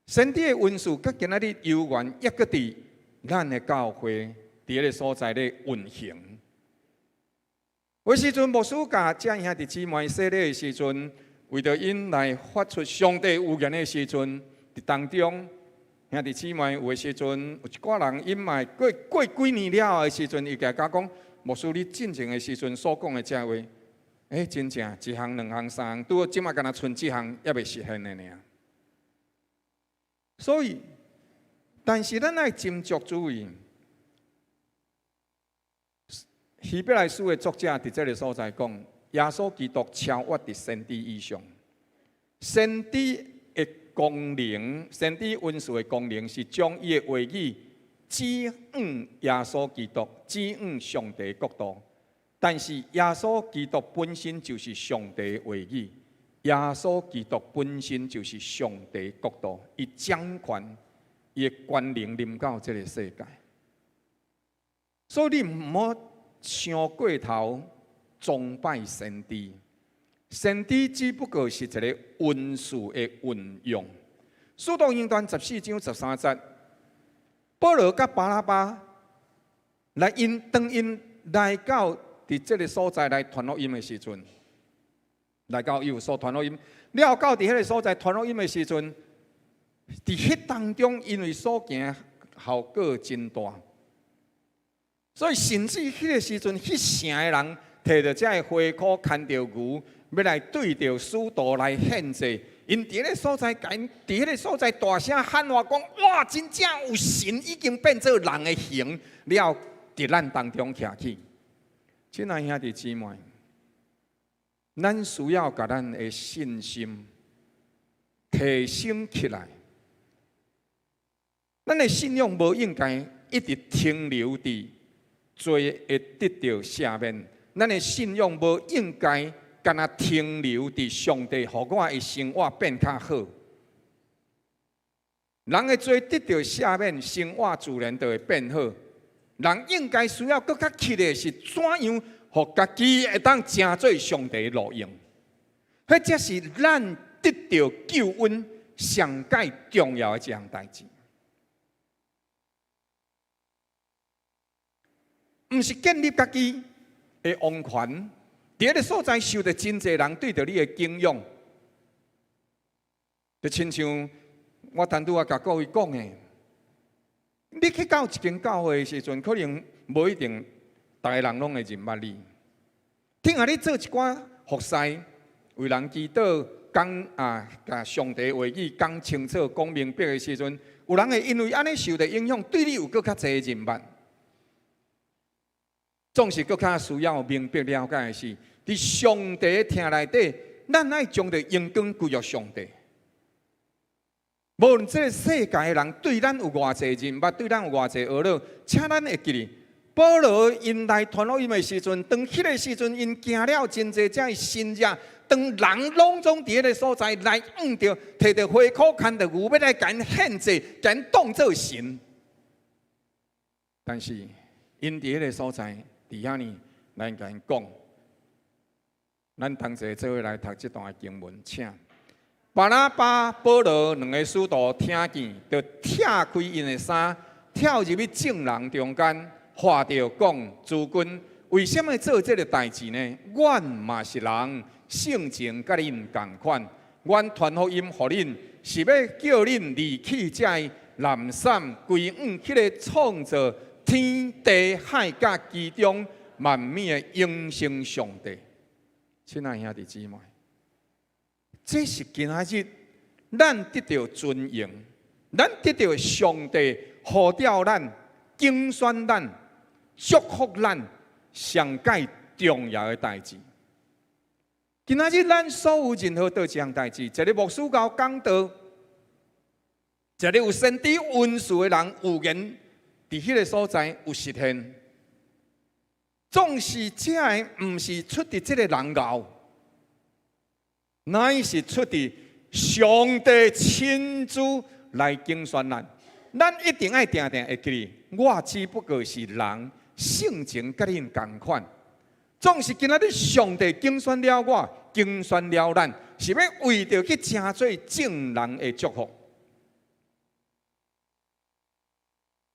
先知的恩賜，佮今仔日猶原猶閣佇咱的教會佇彼个所在咧運行。有時陣牧師共這兄弟姊妹洗禮的時陣，為著𪜶來發出上帝預言的時陣，佇當中兄弟姊妹有的時陣，有一寡人𪜶嘛過過幾年了後的時陣，伊共我講，牧師你進前的時陣所講的這話，真正一項、兩項、三項，拄好這馬干焦賰這項猶未實現的爾。所以，但是咱愛斟酌注意。希伯來書的作者佇這个所在講，耶穌基督超越佇先知以上。先知的功能，先知恩賜的功能是將伊的話語指向耶穌基督，指向上帝國度。但是耶穌基督本身就是上帝的話語，耶穌基督本身就是上帝國度，伊掌權，伊的權能臨到這个世界。所以你毋好傷過頭崇拜先知，先知只不過是一個恩賜的運用。使徒行傳14章13節，保羅佮巴拿巴來𪜶當𪜶來到佇這个所在來傳福音的時陣，來到以弗所傳福音，了到佇彼个所在傳福音的時陣，佇彼當中因為所行效果真大。所以甚至彼个時陣，彼城的人提著這个火箍，牽著牛，欲來對著使徒來獻祭。𪜶佇彼个所在，𪜶佇彼个所在大聲喊話講：哇！真正有神已經變做人的形，了佇咱當中徛起。親愛兄弟姊妹，咱需要共咱的信心提升起來。咱的信仰無應該一直停留佇罪會得著赦免，咱的信仰無應該干焦停留佇上帝予我的生活變較好。人的罪得著赦免，生活自然就會變好。人應該需要閣較切的是怎樣，予家己會當成做上帝的路用。彼才是咱得著救恩上蓋重要的一項代誌。毋是建立家己的王權，佇彼个所在受著真濟人對著你的敬仰，就親像我頭拄仔共各位講的，你去到一間教會的時陣，可能無一定逐个人攏會認捌你。聽下你做一寡服侍，為人祈禱，講啊，共上帝話語講清楚、講明白的時陣，有人會因為按呢受著影響，對你有閣較濟的認捌。總是閣較需要明白了解的是，佇上帝的疼內底，咱愛將著榮光歸予上帝。無論這个世界的人對咱有偌濟認捌，對咱有偌濟呵咾，請咱會記得，保羅𪜶來傳福音的時陣，當彼个時陣，𪜶行了真濟遮的神跡，當人攏總佇彼个所在來向著，提著火箍牽著牛欲來共𪜶獻祭，共𪜶當做神。但是𪜶佇彼个所在，佇遐呢，來共𪜶講，咱同齊做伙來讀這段經文，請巴拿巴、保羅兩个使徒聽見，就拆開𪜶的衫，跳入去眾人中間，喊著講：諸君，為啥物做這个代誌呢？阮嘛是人，性情佮恁仝款。阮傳福音予恁，是欲叫恁離棄這个濫散，歸向彼个創造天地海佮其中萬物的永生上帝。親愛兄弟姊妹，這是今仔日咱得著尊榮，咱得著上帝呼召咱、揀選咱、祝福咱上蓋重要的代誌。今仔日咱所有任何佗一項代誌，一个牧師𠢕講道，一个有先知恩賜的人預言，佇彼个所在有實現。總是這个毋是出佇這个人𠢕，乃是出佇上帝親自來揀選咱。咱一定愛定定會記得，我只不過是人，性情佮恁仝款。總是今仔日上帝揀選了我，揀選了咱，是欲為著去成做眾人的祝福。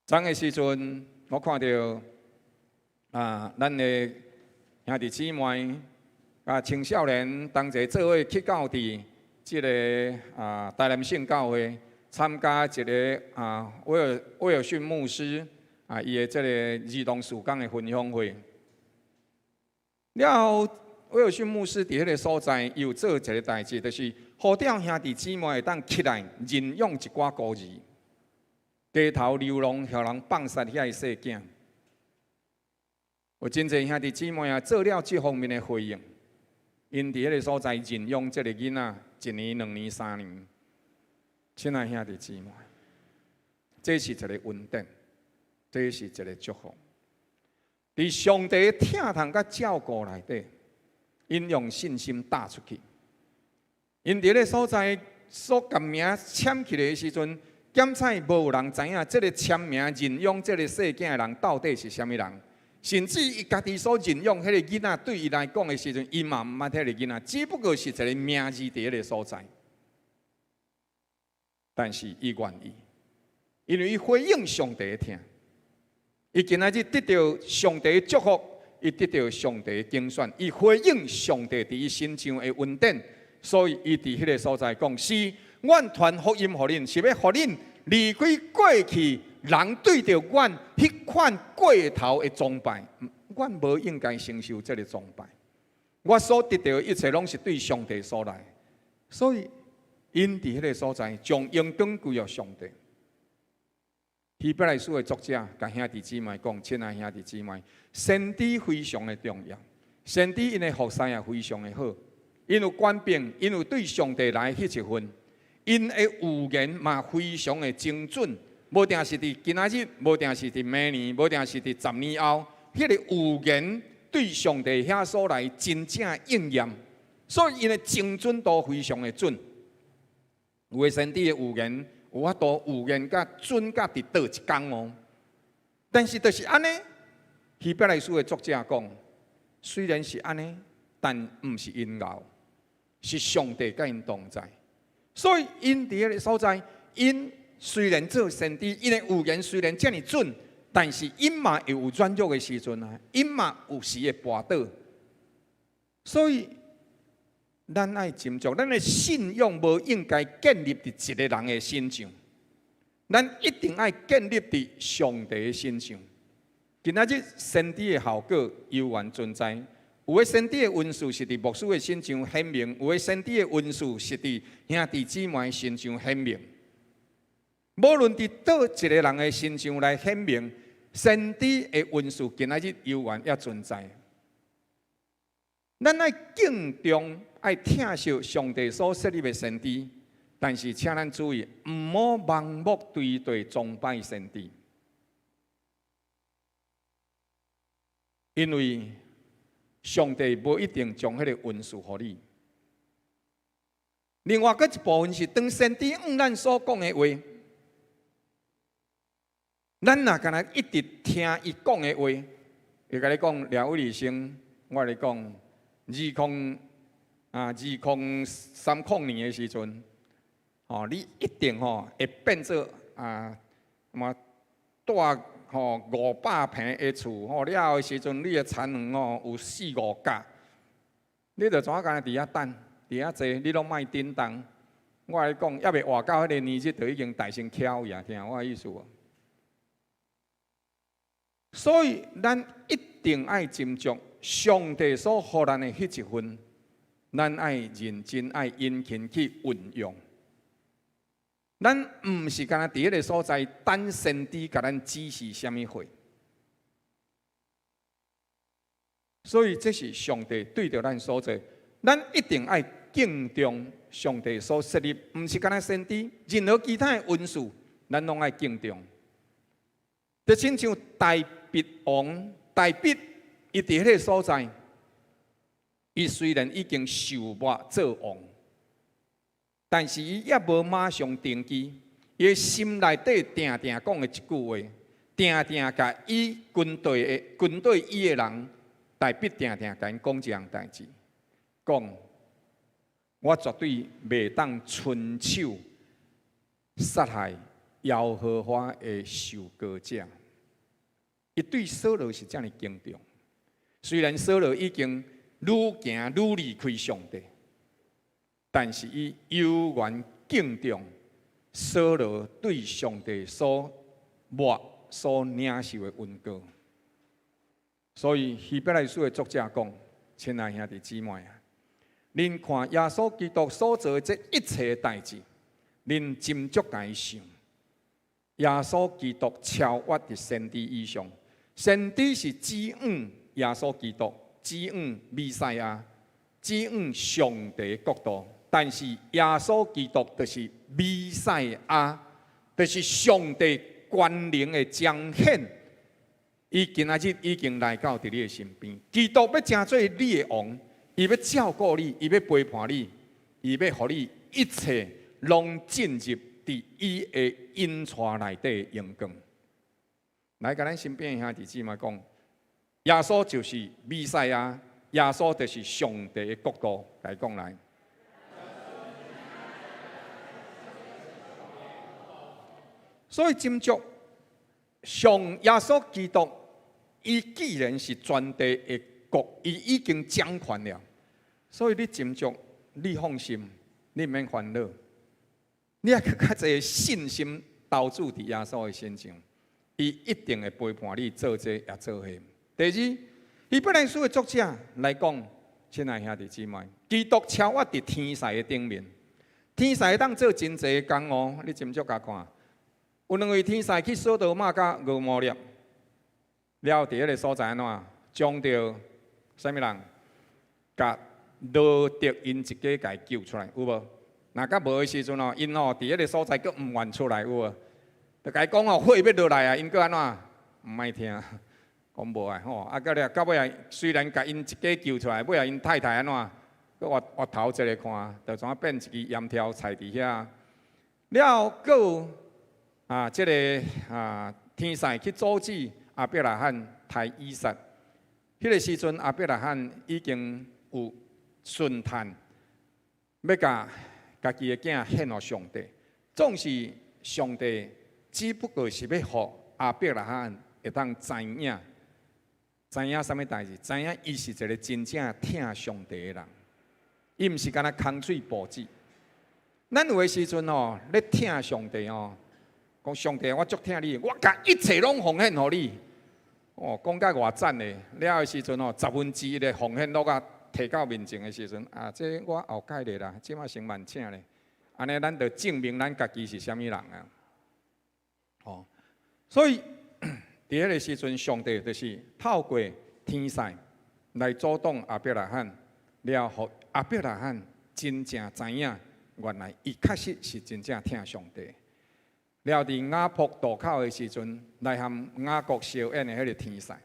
昨的時陣，我看著啊，咱的兄弟姊妹啊，青少年同齊做伙去到佇這个啊台南聖教會參加一个啊威爾遜牧師啊伊的這个兒童事工的分享會。了後，威爾遜牧師佇彼个所在有做一个代誌，就是呼召兄弟姊妹會當起來認養一寡孤兒，街頭流浪予人放殺遐个細囝。有真濟兄弟姊妹啊，做了這方面的回應，𪜶佇彼个所在認養這个囡仔，一年、兩年、三年。親愛兄弟姊妹，這是一个恩典，這是一个祝福。佇上帝疼痛佮照顧內底，𪜶用信心踏出去。𪜶佇彼个所在所共名簽起來的時陣，檢採無人知影這个簽名認養這个細囝的人到底是啥物人。甚至伊家己所認養彼个囡仔，對伊來講的時陣，伊嘛毋捌彼个囡仔，只不過是一个名字佇彼个所在。但是伊願意，因為伊回應上帝的疼。伊今仔日得著上帝的祝福，伊得著上帝的揀選，伊回應上帝佇伊身上的恩典，所以伊佇彼个所在講：是，阮傳福音予恁，是欲予恁離開過去人對著阮彼款過頭的崇拜，阮無應該承受這个崇拜。我所得著的一切攏是對上帝所來，所以𪜶佇彼个所在將榮光歸予上帝。希伯來書的作者共兄弟姊妹講：親愛兄弟姊妹，先知非常的重要，先知𪜶的服侍也非常的好。𪜶有權柄，𪜶有對上帝來彼一份，𪜶的預言嘛非常的精準，無定是佇今仔日，無定是佇明年，無定是佇10年後，彼個預言對上帝遐所來真正應驗，所以𪜶的精準度非常的準。有的先知的預言有法度預言甲準甲佇佗一工哦，但是就是按呢，希伯來書的作者講，雖然是按呢，但毋是𪜶𠢕，是上帝佮𪜶同在，所以𪜶佇彼个所在，𪜶雖然做先知，𪜶的預言雖然遮爾準，但是𪜶嘛會有軟弱的時陣啊，𪜶嘛有時會跋倒，所以咱愛斟酌，咱的信仰無應該建立佇一个人的身上，咱一定愛建立佇上帝的身上。今仔日先知的效果猶原存在，有的先知的恩賜是佇牧師的身上顯明，有的先知的恩賜是佇兄弟姊妹身上顯明。無論佇佗一个人的身上來顯明，先知的恩賜今仔日猶原猶存在。咱愛敬重、愛疼惜上帝所設立的先知，但是請咱注意，毋好盲目隨地崇拜先知，因為上帝無一定將彼个恩賜予你。另外，閣一部分是當先知向咱所講的話，咱若干焦一直聽伊講的話，會共你講廖偉生，我共你講，2030年的時陣，吼，你一定吼會變做啊，什麼住吼500坪的厝，吼了後的時陣，你的田園吼有四五甲，你就怎啊干焦佇遐等，佇遐坐，你攏莫振動。我共你講，猶未活到彼个年日，就已經大成翹去啊！聽我的意思無？所以，咱一定愛斟酌上帝所予咱的彼一份，咱愛認真、愛殷勤去運用。咱毋是干焦佇彼个所在等先知共咱指示啥物貨。所以，這是上帝對著咱所做，咱一定愛敬重上帝所設立，毋是干焦先知，任何其他的恩賜，咱攏愛敬重。就親像大衛王大衛，伊佇彼个所在，伊雖然已經受抹做王，但是伊猶無馬上登基。伊的心內底定定講的一句話，定定共伊軍隊的軍隊伊的人，大衛定定共𪜶講這項代誌，講我絕對袂當親手殺害耶和華的受膏者。伊對掃羅是遮爾敬重，雖然掃羅已經愈行愈離開上帝，但是伊猶原敬重掃羅對上帝所抹、所領受的恩膏。所以希伯來書的作者講：親愛兄弟姊妹啊，恁看耶穌基督所做的這一切代誌，恁斟酌共伊想。耶穌基督超越佇先知以上。先知是指向耶穌基督，指向彌賽亞，指向上帝國度。但是耶穌基督就是彌賽亞，就是上帝權能的彰顯。伊今仔日已經來到佇你的身邊。基督欲成做你的王，伊欲照顧你，伊欲陪伴你，伊欲予你一切攏進入佇伊的引帶內底榮光。來，共咱身邊的兄弟姊妹講，耶穌就是彌賽亞，耶穌就是上帝的國度。來講來。所以斟酌上耶穌基督，伊既然是全地的國，伊已經掌權了。所以你斟酌，你放心，你毋免煩惱，你猶閣較濟信心投注佇耶穌的身上。伊一定會陪伴你做這也做彼。第二，希伯來書的作者來講，親愛兄弟姊妹，基督超越佇天使的頂面，天使會當做真濟工哦。你斟酌共看，有兩位天使去所多瑪佮蛾摩拉，了佇彼个所在按怎，將著啥物人，共羅得𪜶一家共伊救出來，有無？若閣無的時陣哦，𪜶吼佇彼个所在閣毋願出來，有無？就共伊講哦，火欲落來啊，𪜶閣按怎？毋愛聽，講無愛吼。啊，到了到尾啊，雖然共𪜶一家救出來，尾仔𪜶太太按怎？閣越越頭一个看，就怎變一支鹽條菜佇遐。了後閣有啊，這个啊天使去阻止亞伯拉罕刣以撒。彼个時陣，亞伯拉罕已經有順嘆，欲共家己的囝獻予上帝。總是上帝只不過是欲予亞伯拉罕會當知影，知影啥物代誌？知影伊是一个真正疼上帝的人，伊毋是干焦空喙步子。咱有的時陣吼，咧疼上帝吼，講上帝，我足疼你，我共一切攏奉獻予你。哦，講甲偌讚的，了的時陣吼，十分之一的奉獻攏共提到面前的時陣，啊，這我後蓋咧啦，這馬先慢請咧。按呢，咱就證明咱家己是啥物人啊？哦，所以佇彼个時陣，上帝就是透過天使來阻擋亞伯拉罕，了予亞伯拉罕真正知影，原來伊確實是真正疼上帝。了佇雅博渡口的時陣，來和雅各相應的彼个天使，佇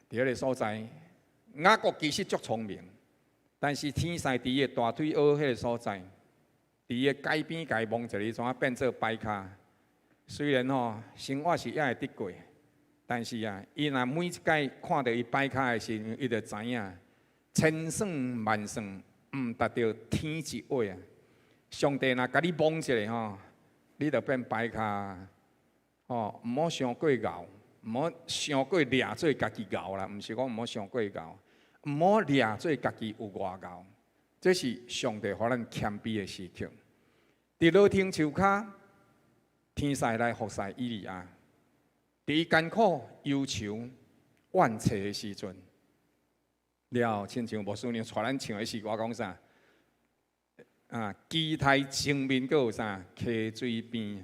彼个所在，雅各其實足聰明，但是天使佇伊的大腿軛彼个所在，佇伊的街邊共伊摸一下，怎啊變做掰跤？雖然吼生活是猶會得過，但是啊，伊若每一擺看著伊掰跤的時陣，伊就知影千算萬算毋達著天一話啊！上帝若共你摸一下吼，你就變掰跤，吼，毋好傷過𠢕，毋好傷過掠做家己𠢕啦，毋是講毋好傷過𠢕，毋好掠做家己有偌𠢕，這是上帝予咱謙卑的時刻。佇羅亭樹跤，天使來服侍以利亞，佇伊艱苦憂愁怨嗟的時陣，了親像牧師娘帶咱唱的詩歌講啥？啊，期待前面閣有啥溪水邊？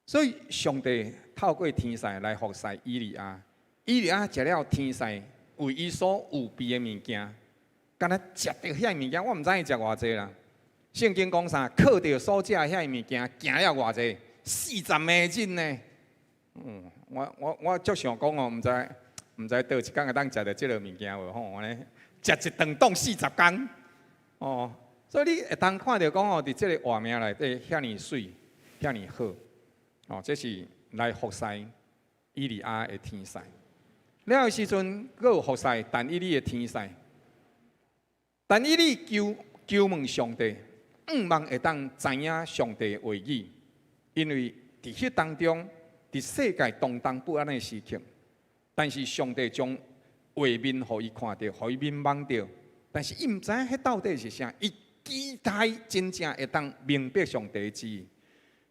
所以上帝透過天使來服侍以利亞，以利亞食了天使為伊所預備的物件，敢若食著遐物件，我毋知伊食偌濟啦。聖經講啥？靠著所食遐物件，行了偌濟？40個日呢？嗯，我足想講哦，毋知佗一工會當食著這个物件無吼？按呢，食一頓當40工。哦，所以你會當看著講哦，佇這个畫面內底遐爾媠，遐爾好，哦，這是來服侍以利亞的天使。了的時陣，閣有服侍但以理的天使。但以理求求問上帝，向望會當知影上帝的話語，因為佇彼當中，佇世界動盪不安的時刻，但是上帝將畫面予伊看著，予伊眠夢著。但是伊毋知影彼到底是啥，伊期待真正會當明白上帝旨意，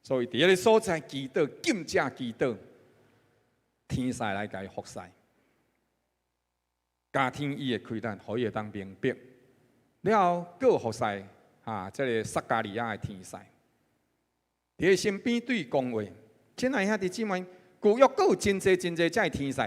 所以佇彼个所在祈禱，禁食祈禱，天使來共伊服侍，加添伊的氣力，予伊會當明白。了後，閣有服侍啊，這个撒迦利亞的天使，佇伊身邊對伊講話。親愛兄弟姊妹，舊約閣有真濟真濟這天使。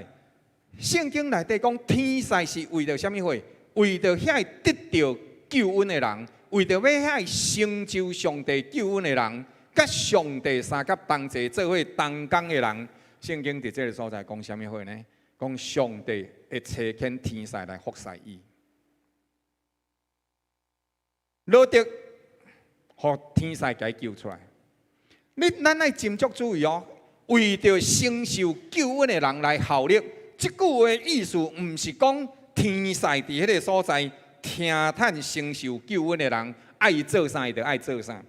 聖經內底講，天使是為著啥物貨？為著遐得著救恩的人，為著欲遐成就上帝救恩的人，佮上帝相佮同齊做伙同工的人，聖經佇這个所在講啥物話呢？講上帝會差遣天使來服侍伊。羅得予天使共伊救出來。你咱愛斟酌注意哦，為著承受救恩的人來效力，這句話意思毋是講天使佇彼个所在聽趁承受救恩的人愛伊做啥，伊就愛做啥。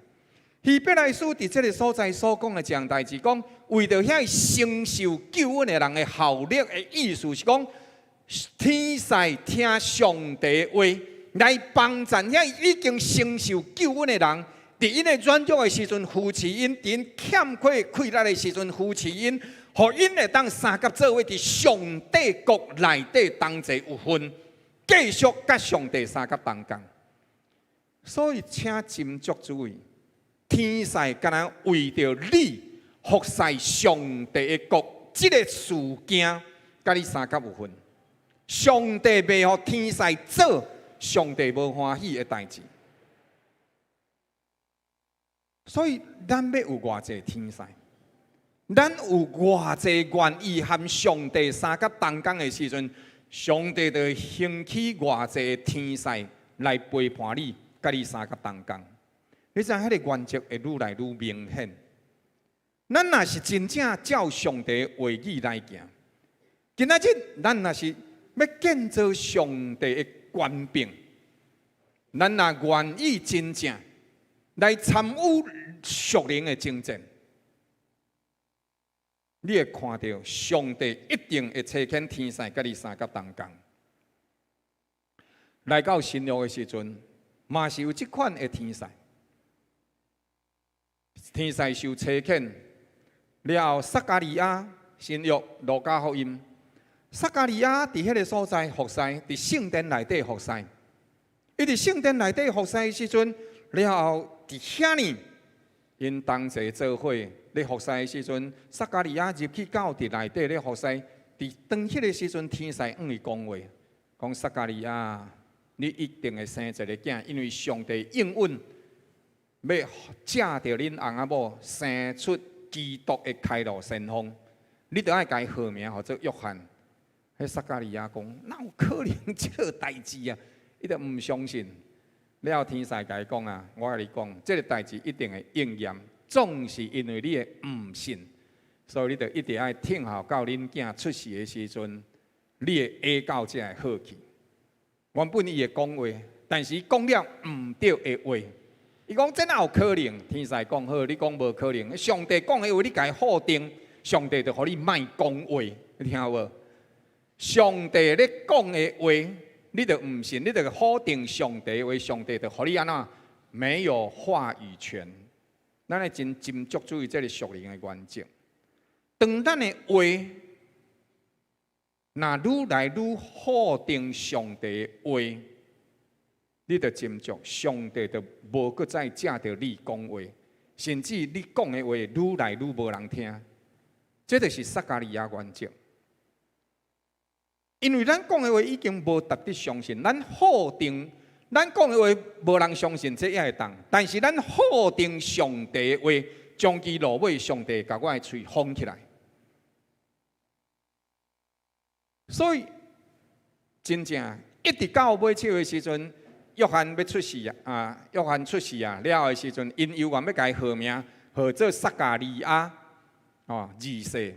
希伯來書佇這个所在所講的這項代誌，講為著遐承受救恩的人的效力的意思是講，天使聽上帝話來幫贊遐已經承受救恩的人，佇𪜶的軟弱的時陣扶持𪜶，佇𪜶欠缺氣力的時陣扶持𪜶，予𪜶會當相佮做伙佇上帝國內底同齊有份，繼續佮上帝相佮同工。所以，請斟酌注意，天使敢若為著你服侍上帝的國，這个事件，佮你相佮有份。上帝袂予天使做上帝無歡喜的代誌。所以咱欲有偌濟天使，咱有偌濟願意和上帝相佮同工的時陣，上帝就興起偌濟天使來陪伴你，佮你相佮同工。你知影彼个原則會愈來愈明顯。咱若是真正照上帝話語來行，今仔日咱若是欲建造上帝的權柄，咱若願意真正來參與屬靈的征戰，你會看著上帝一定會差遣天使佮你相佮同工。來到新約的時陣，嘛是有這款的天使，天使受差遣了後，撒迦利亞新約路加福音，撒迦利亞佇彼个所在服侍，佇聖殿內底服侍。伊佇聖殿內底服侍的時陣，了後佇遐呢，𪜶同齊做伙咧服侍的時陣，撒迦利亞入去到佇內底咧服侍，佇當彼个時陣，天使向伊講話，講撒迦利亞，你一定會生一个囝，因為上帝應允欲藉著恁翁仔某生出基督的開路先鋒，你著愛共伊號名號做約翰。彼撒迦利亞講，哪有可能這个代誌啊？伊就毋相信。了後天使共伊講啊，我共你講，這个代誌一定會應驗，總是因為你的毋信，所以你著一定愛等候到恁囝出世的時陣，你的下到才會好去。原本伊會講話，但是伊講了毋對的話。伊講這哪有可能？天使講好，你講無可能。上帝講的話，你共伊否定，上帝就予你莫講話。你聽有無？上帝咧講的話，你著毋信，你著否定上帝的話，上帝就予你按怎沒有話語權。咱愛真斟酌注意這个屬靈的原則。當咱的話若愈來愈否定上帝的話，你著斟酌，上帝就無閣再藉著你講話，甚至你講的話愈來愈無人聽。這就是撒迦利亞原則。因為咱講的話已經無值得相信，咱否定咱講的話無人相信，這也會當。但是咱否定上帝的話，終其落尾，上帝共我的喙封起來。所以真正一直到尾手的時陣，約翰欲出世啊！約翰出世啊了的時陣，𪜶猶原欲共伊號名號做撒迦利亞哦二世。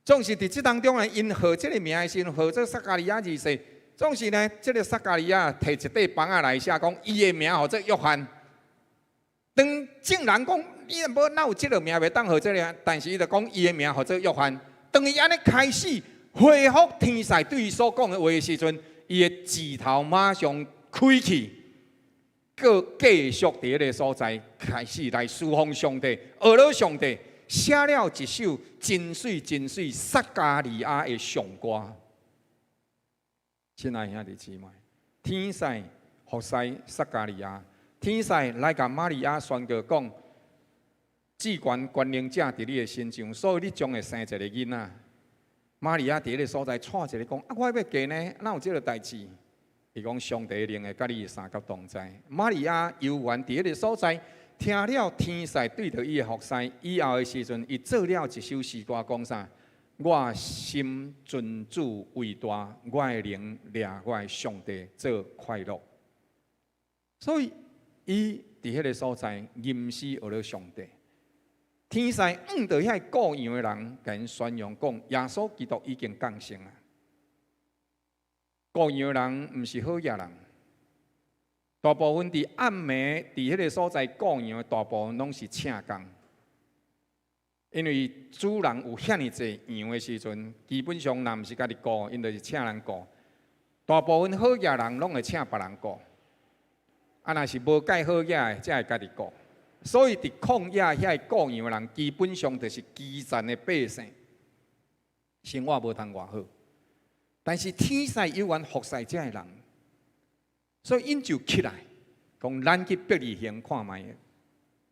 總是佇這當中呢，𪜶號這个名的時陣，號做撒迦利亞二世。總是呢，這个撒迦利亞提一塊枋仔來寫講，伊的名號做約翰。當眾人講，伊無哪有這个名袂當號這个，但是伊就講伊的名號做約翰。當伊按呢開始回覆天使對伊所講的話的時陣，伊的舌頭馬上開去，閣繼續佇彼个所在開始來侍奉上帝，學了上帝，寫了一首真媠真媠撒迦利亞的頌歌。親愛兄弟姊妹，天使服侍撒迦利亞，天使來共瑪利亞宣告講：至懸權能者佇你的身上，所以你將會生一个囡仔。瑪利亞佇彼个所在掣一下講：啊，我欲嫁呢，哪有這个代誌？伊講上帝靈會佮你相佮同在。瑪利亞猶原佇彼个所在，聽了天使對著伊的服侍以後的時陣，伊做了一首詩歌，講啥？我心尊主為大，我的靈掠我的上帝做快樂。所以，伊佇彼个所在吟詩學了上帝。天使向著遐顧羊的人，共𪜶宣揚講，耶穌基督已經降生啊！顧羊的人毋是好野人，大部分佇暗暝佇彼个所在顧羊的，大部分攏是請工。因為主人有遐爾濟羊的時陣，基本上若毋是家己顧，𪜶就是請人顧。大部分好野人攏會請別人顧，啊，若是無蓋好野的，才會家己顧。所以佇曠野遐顧羊的人，基本上就是基層的百姓，生活無通偌好。但是天使猶原服侍這个人，所以𪜶就起來，講咱去伯利恆看覓。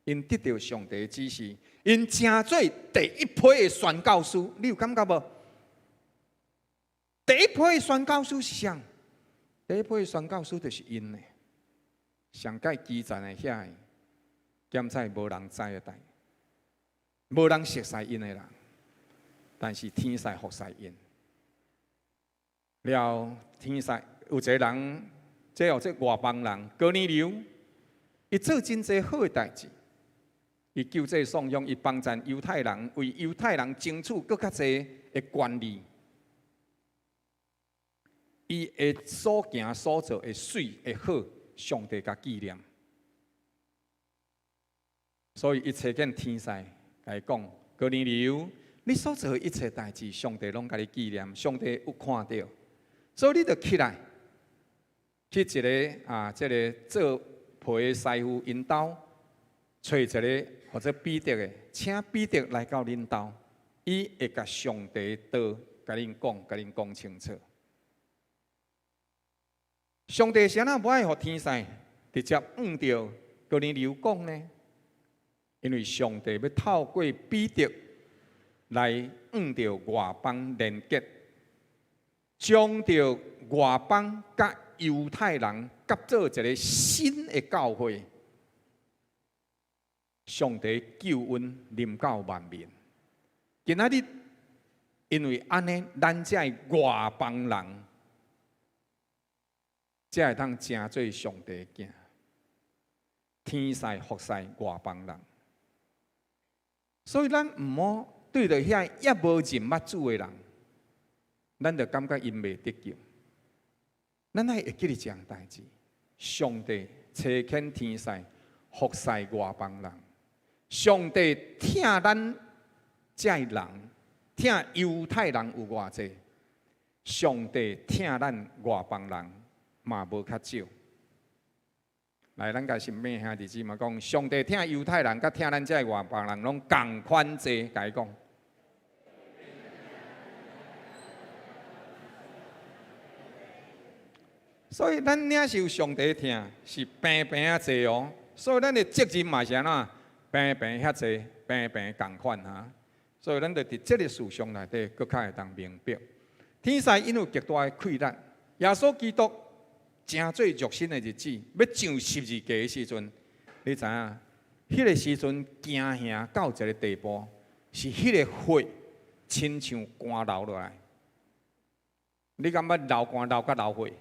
𪜶得著上帝的指示，𪜶成做第一批的宣教師，你有感覺無？第一批宣教師是啥？第一批宣教師就是𪜶的，上蓋基層的遐个，檢採無人知的代，無人熟似𪜶的人，但是天使服侍𪜶。了，天使有一个人，這號做外邦人，哥尼流，伊做真濟好的代誌，伊救濟喪鄉，伊幫贊猶太人，為猶太人爭取閣較濟的權利。伊的所行所做會媠會好，上帝共紀念。所以伊差遣天使共伊講：哥尼流，你所做的一切代誌，上帝攏共你紀念，上帝有看著。所以你著起來，去一个啊，這个做皮的師傅𪜶兜，揣一个號做彼得的，請彼得來到恁兜，伊會共上帝的道共恁講，共恁講清楚。上帝是按怎無愛予天使直接向著哥尼流講呢？因為上帝欲透過彼得來向著外邦連結，將著外邦佮猶太人合做一个新的教會。上帝救恩臨到萬民。今仔日因為按呢，咱這外邦人才會當成做上帝的囝，天使服侍外邦人。所以咱毋好對著遐猶無認捌主的人，咱就感覺𪜶袂得救。咱愛會記得這項代誌，上帝差遣天使服侍外邦人，上帝疼咱這人，疼猶太人有偌濟，上帝疼咱外邦人嘛無較少。來，咱共身邊兄弟姊妹講，上帝疼猶太人，佮疼咱這外邦人攏仝款濟，共伊講。所以咱領受上帝疼是平平仔濟哦，所以咱的責任嘛是按怎平平遐濟，平平仝款哈。所以咱就佇這个思想內底，閣較會當明白。天使𪜶有極大的氣力，耶穌基督成做肉身的日子，欲上十字架的時陣，你知影？彼个時陣驚嚇到一个地步，是彼个血親像汗流落來。你敢捌流汗流甲流血？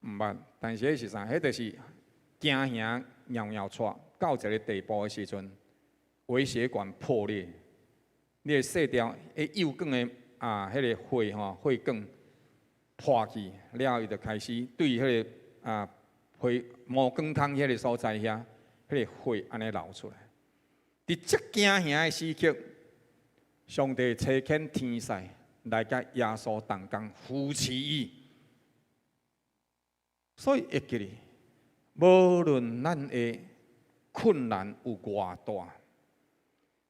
毋捌，但是彼是啥？彼就是驚嚇搖搖掣到一个地步的時陣，微血管破裂，你的細條彼右管的啊，彼个血吼血管破去了，伊就開始對彼个啊血毛管孔彼个所在遐，彼个血按呢流出來。佇這驚嚇的時刻，上帝差遣天使來佮耶穌同工扶持伊。所以會記得，無論咱的困難有偌大，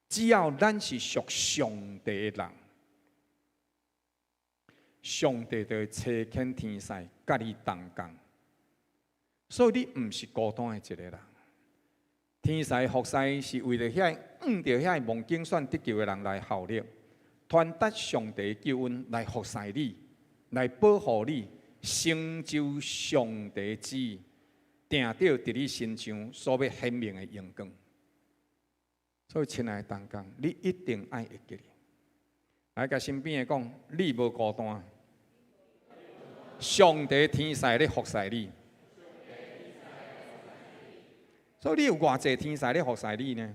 只要咱是屬上帝的人，上帝就會差遣天使佮你同工。所以你毋是孤單的一个人。天使服侍是為著遐向著遐蒙揀選得救的人來效力，傳達上帝救恩來服侍你，來保護你。成就上帝旨意，定著佇你身上所欲顯明的榮光。所以，親愛的同工，你一定愛會記得。來，共身邊的講，你無孤單，上帝天使咧服侍你。所以，你有偌濟天使咧服侍你呢？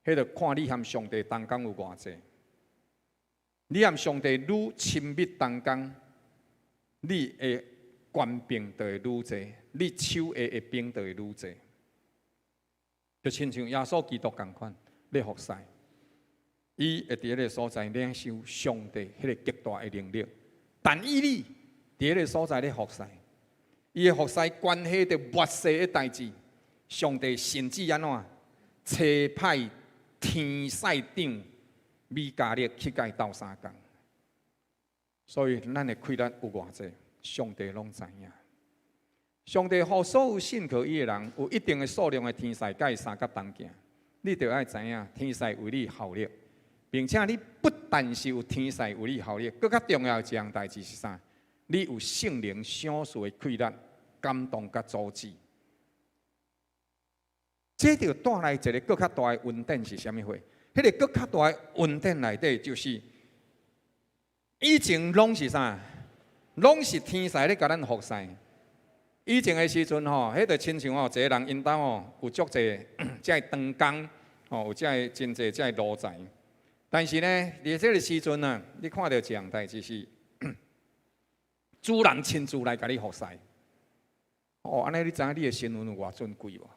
彼就看你和上帝同工有偌濟。你和上帝愈親密同工，你的權柄就會愈濟，你手下的兵就會愈濟。就親像耶穌基督仝款，咧服侍，伊會佇彼个所在領受上帝彼个極大的能力。但以理佇彼个所在咧服侍，伊的服侍關係著末世的代誌，上帝甚至按怎差派天使長米迦勒去共伊鬥相共。所以，咱的氣力有偌濟，上帝攏知影。上帝予所有信靠伊的人，有一定的數量的天使佮伊相佮同行。你著愛知影，天使為你效力，並且你不但是有天使為你效力，閣較重要的一項代誌是啥？你有聖靈賞賜的氣力、感動佮阻止。這就帶來一个閣較大的恩典是啥物貨？彼个閣較大的恩典內底就是以前攏是啥？攏是天使咧共咱服侍。以前的時陣吼，彼就親像吼，一个人𪜶兜吼有足濟這个長工，吼有這个真濟這个奴才。但是呢，佇這个時陣啊，你看著一項代誌是主人親自來共你服侍。哦，按呢你知影你的身份有偌尊貴無？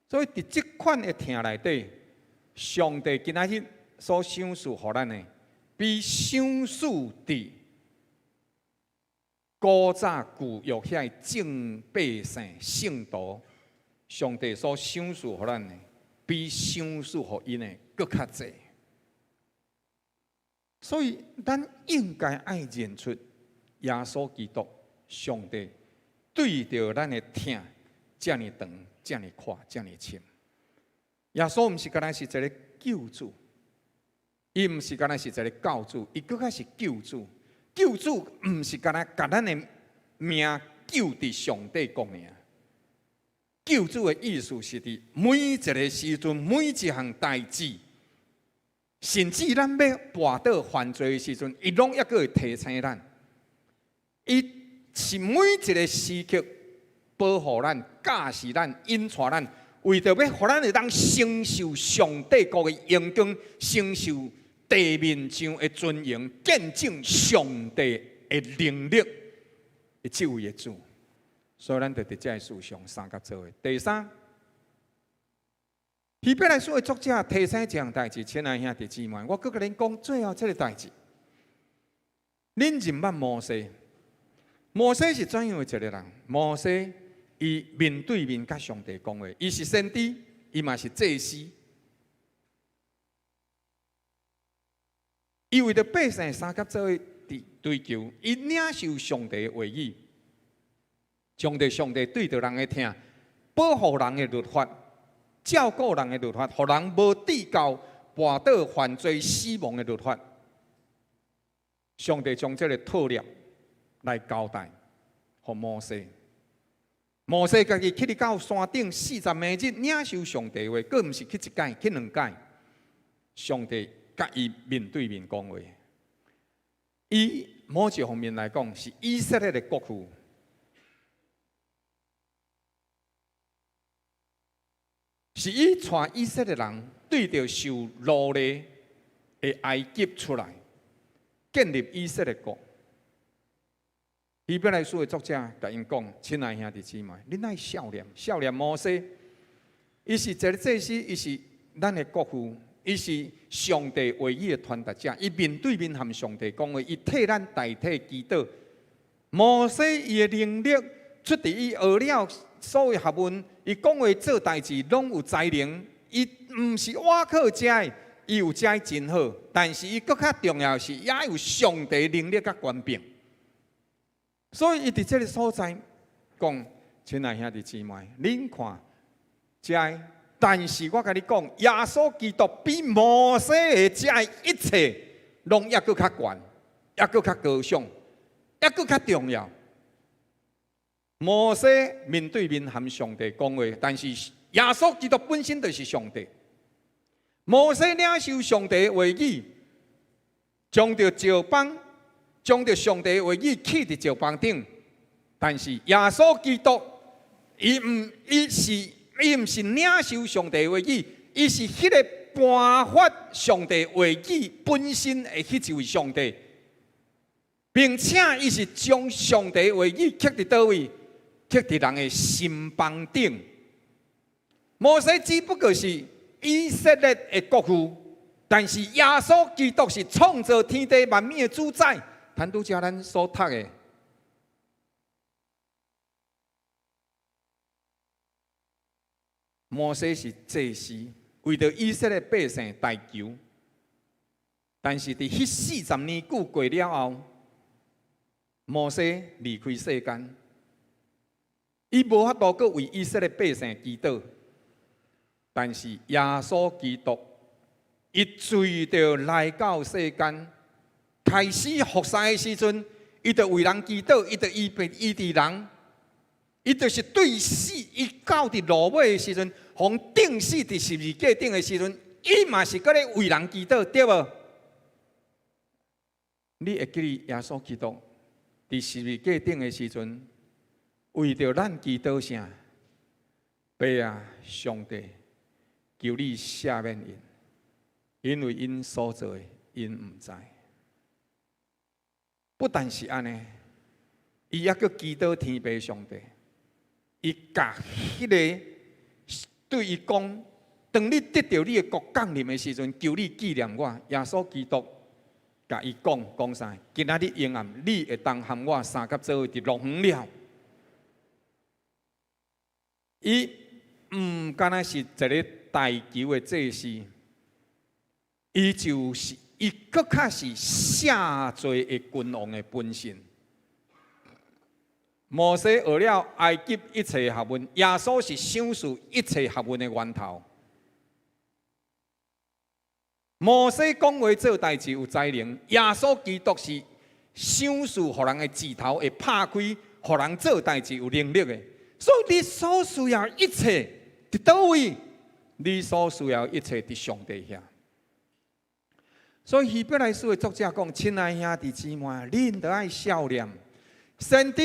所以佇這款的疼內底，上帝今仔日所賞賜予咱的，比賞賜佇古早舊約遐眾百姓聖徒，上帝所賞賜予咱的，比賞賜予𪜶的閣較濟。所以，咱應該愛認出耶穌基督，上帝對著咱的疼，遮爾長，遮爾闊，遮爾深。耶穌毋是干焦是一个救主，伊毋是干焦是一个教主，伊閣較是救主。救主毋是干焦共咱的命救佇上帝國爾。救主的意思是佇每一个時陣，每一項代誌，甚至咱欲跋倒犯罪的時陣，伊攏猶閣會提醒咱。伊是每一个時刻保護咱、教示咱、引帶咱，為著欲予咱會當承受上帝國的榮光，承受地面上的尊榮，見證上帝的能力的這位的主。所以咱就佇這个事上相佮做伙。第三，希伯來書的作者提醒一項代誌，親愛兄弟姊妹，我閣共恁講最後這个代誌。恁認捌摩西？摩西是怎樣的一个人？摩西伊面對面佮上帝講話，伊是先知，伊嘛是祭司。伊為著百姓相佮做伙佇追求，伊領受上帝的話語，將著上帝對著人的疼，保護人的律法，照顧人的律法，予人無至到跋倒犯罪死亡的律法。上帝將這个套念來交代予摩西。摩西家己去佇到山頂四十暝日領受上帝話，閣毋是去一擺，去兩擺。上帝佮伊面對面講話。伊某一方面來講，是以色列的國父，是伊帶以色列人對著受奴隸的埃及出來，建立以色列國。希伯來書的作者共𪜶講：親愛兄弟姊妹，恁愛效念效念摩西，伊是一个祭司，伊是咱的國父，伊是上帝話語的傳達者，伊面對面和上帝講話，伊替咱代替祈禱。摩西伊的能力出佇伊學了所有學問，伊講話做代誌攏有才能，伊毋是倚靠這个，伊有這个真好，但是伊閣較重要的是，也有上帝能力佮權柄。所以伊佇這个所在講，親愛兄弟姊妹，恁看這个，但是我共你講，耶穌基督比摩西的這个一切，攏猶閣較懸，猶閣較高尚，猶閣較重要。摩西面對面和上帝講話，但是耶穌基督本身就是上帝。摩西領受上帝的話語，將著石枋，將著上帝的話語刻佇石枋頂。但是耶穌基督，伊毋，伊是，伊毋是領受上帝的話語，伊是彼个頒發上帝話語本身的彼一位上帝，並且伊是將上帝話語刻佇佗位，刻佇人的心枋頂。摩西只不過是以色列的國父，但是耶穌基督是創造天地萬物的主宰。坦拄才咱所讀的，摩西是祭司，為著以色列百姓代求。但是佇彼四十年久過了後，摩西離開世間，伊無法度閣為以色列百姓祈禱。但是耶穌基督，伊隨著來到世間，開始服侍的時陣，伊就為人祈禱，伊就醫病醫治人，伊就是對死，伊到佇落尾的時陣，予釘死佇十字架頂的時陣，伊嘛是閣咧為人祈禱，對無？你會記得耶穌基督佇十字架頂的時陣，為著咱祈禱啥？爸啊，上帝，求你赦免𪜶，因為𪜶所做的，𪜶毋知。不但是按呢，伊猶閣祈禱天父上帝，伊共彼个對伊講：當你得著你的國降臨的時陣，求你紀念我。耶穌基督共伊講講啥？今仔日永暗，你會當和我相佮做伙佇樂園了。伊毋敢若是一个代求的祭司，伊就是伊閣較是赦罪的君王的本身。摩西學了埃及一切學問，耶穌是賞賜一切學問的源頭。摩西講話做代誌有才能，耶穌基督是賞賜予人的舌頭會拍開，予人做代誌有能力的。所以你所需要一切佇佗位？你所需要一切佇上帝遐。所以希伯來書的作者講：親愛兄弟姊妹，恁著愛數念，先知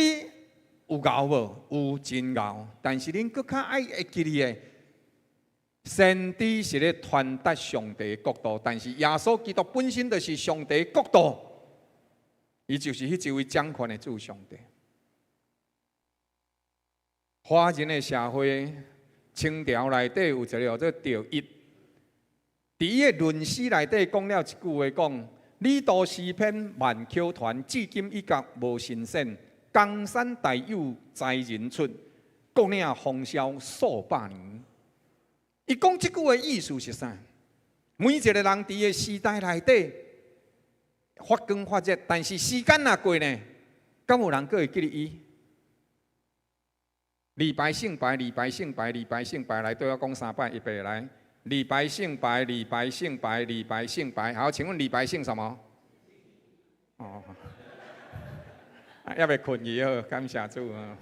有𠢕無？有真𠢕，但是恁閣較愛會記得的，先知是咧傳達上帝的國度，但是耶穌基督本身就是上帝的國度，伊就是彼一位掌權的主上帝。華人的社會，清朝內底有一个叫做趙一，佇伊的論詩內底講了一句話，講：李杜詩篇萬口傳，至今已覺無新鮮。江山代有才人出，國領風騷數百年。伊講這句話意思是啥？每一个人佇伊的時代內底發光發熱，但是時間若過呢，敢有人閣會記得伊？李白姓白，李白姓白，李白姓白，來對我講三擺，預備來。李白姓白，李白姓白，李白姓白。好，請問李白姓什麼？哦，猶未睏去好，感謝主啊！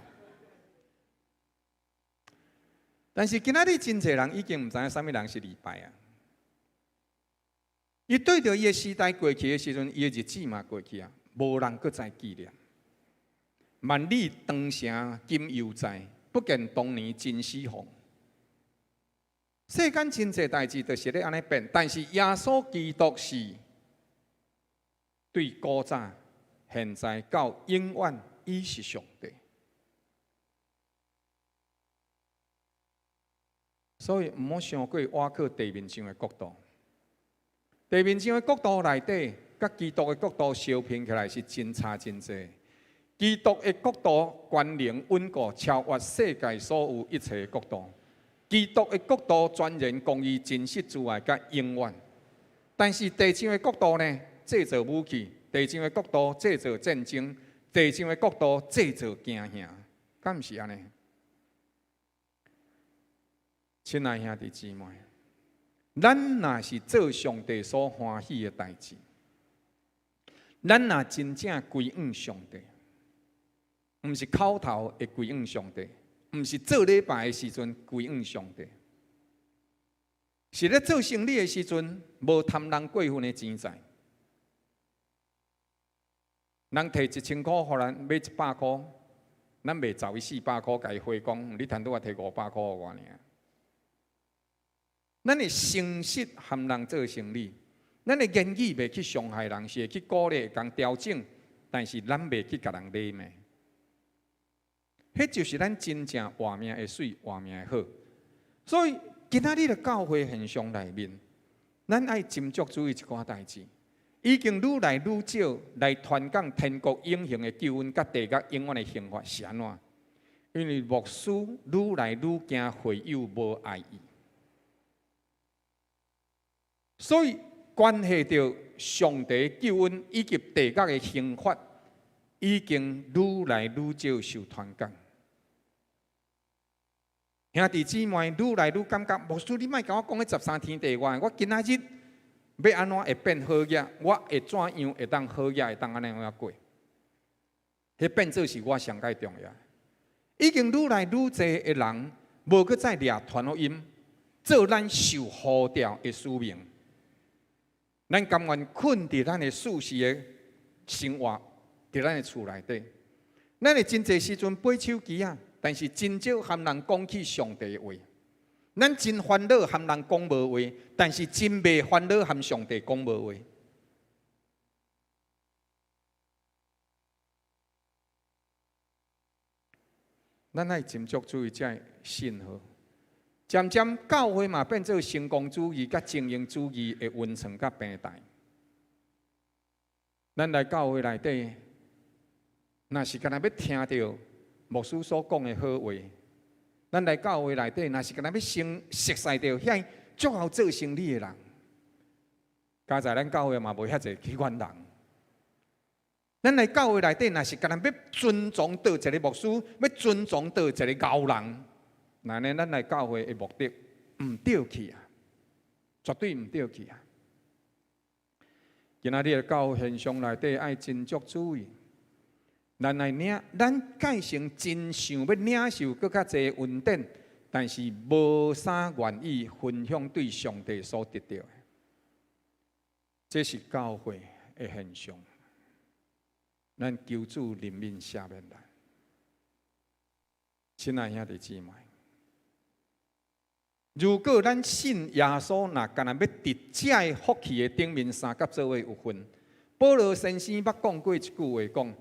但是今仔日真濟人已經毋知影啥物人是李白啊。伊對著伊的時代過去的時陣，伊的日子嘛過去啊，無人閣再紀念。萬里長城今猶在，不見當年秦始皇。世間真濟代誌就是咧按呢變，但是耶穌基督是對古早、現在到永遠，伊是上帝。所以毋好傷過倚靠地面上的國度，地面上的國度內底，佮基督的國度相比起來是真差真濟。基督的國度權能穩固，超越世界所有一切的國度。基督的國度全然公義、真實、慈愛佮永遠。但是地上的國度呢，製造武器；地上的國度製造戰爭；地上的國度製造驚嚇，敢毋是按呢？親愛兄弟姊妹，咱若是做上帝所歡喜的代誌，咱若真正歸向上帝，毋是口頭會歸向上帝，毋是做禮拜的時陣歸向上帝，是咧做生意的時陣，無貪人過分的錢財，人提1000箍予咱買100箍，咱袂走伊400箍，共伊回講，你趁拄仔提500箍予我爾。咱會誠實和人做生意，咱的言語袂去傷害人，是會去鼓勵、共調整，但是咱袂去共人禮罵。彼就是咱真正活命會媠，活命會好。所以今仔日的教會現象內面，咱愛斟酌注意一寡代誌，已經愈來愈少來傳講天國永恆的救恩，佮地獄永遠的刑罰是按怎？因為牧師愈來愈驚會友無愛伊。所以關係著上帝救恩以及地獄的刑罰，已經愈來愈少受傳講。兄弟姊妹愈來愈感覺，牧師你莫共我講彼十三天地外，我今仔日欲按怎會變好額？我會怎樣會當好額？會當按呢樣過？彼變做是我上蓋重要。已經愈來愈濟的人，無閣再掠傳福音，做咱受呼召的使命。咱甘願困佇咱的舒適的生活，佇咱的厝內底。咱會真濟時陣背手機仔，但是真少含人講起上帝的話。咱真煩惱含人講無話，但是真袂煩惱含上帝講無話。咱愛斟酌注意這个信號，漸漸教會嘛變做成功主義佮精英主義的溫床佮平台。咱來教會內底，若是干焦欲聽著牧師所講的好話，咱來教會內底，若是干焦欲先熟似著遐足會做生理的人，佳哉咱教會嘛無遐濟彼款人。咱來教會內底，若是干焦欲尊重佗一个牧師，欲尊重佗一个牛人，那呢，咱來教會的目的毋對去啊，絕對毋對去啊！今仔日的教會現象內底愛真足注意，咱來領，咱改成真想欲領受閣較濟恩典，但是無啥願意分享對上帝所得著的，這是教會的現象。咱求主憐憫赦免咱，親愛兄弟姊妹，如果咱信耶穌，若干焦欲佇這个福氣的頂面相佮做伙有份，保羅先生捌講過一句話，講：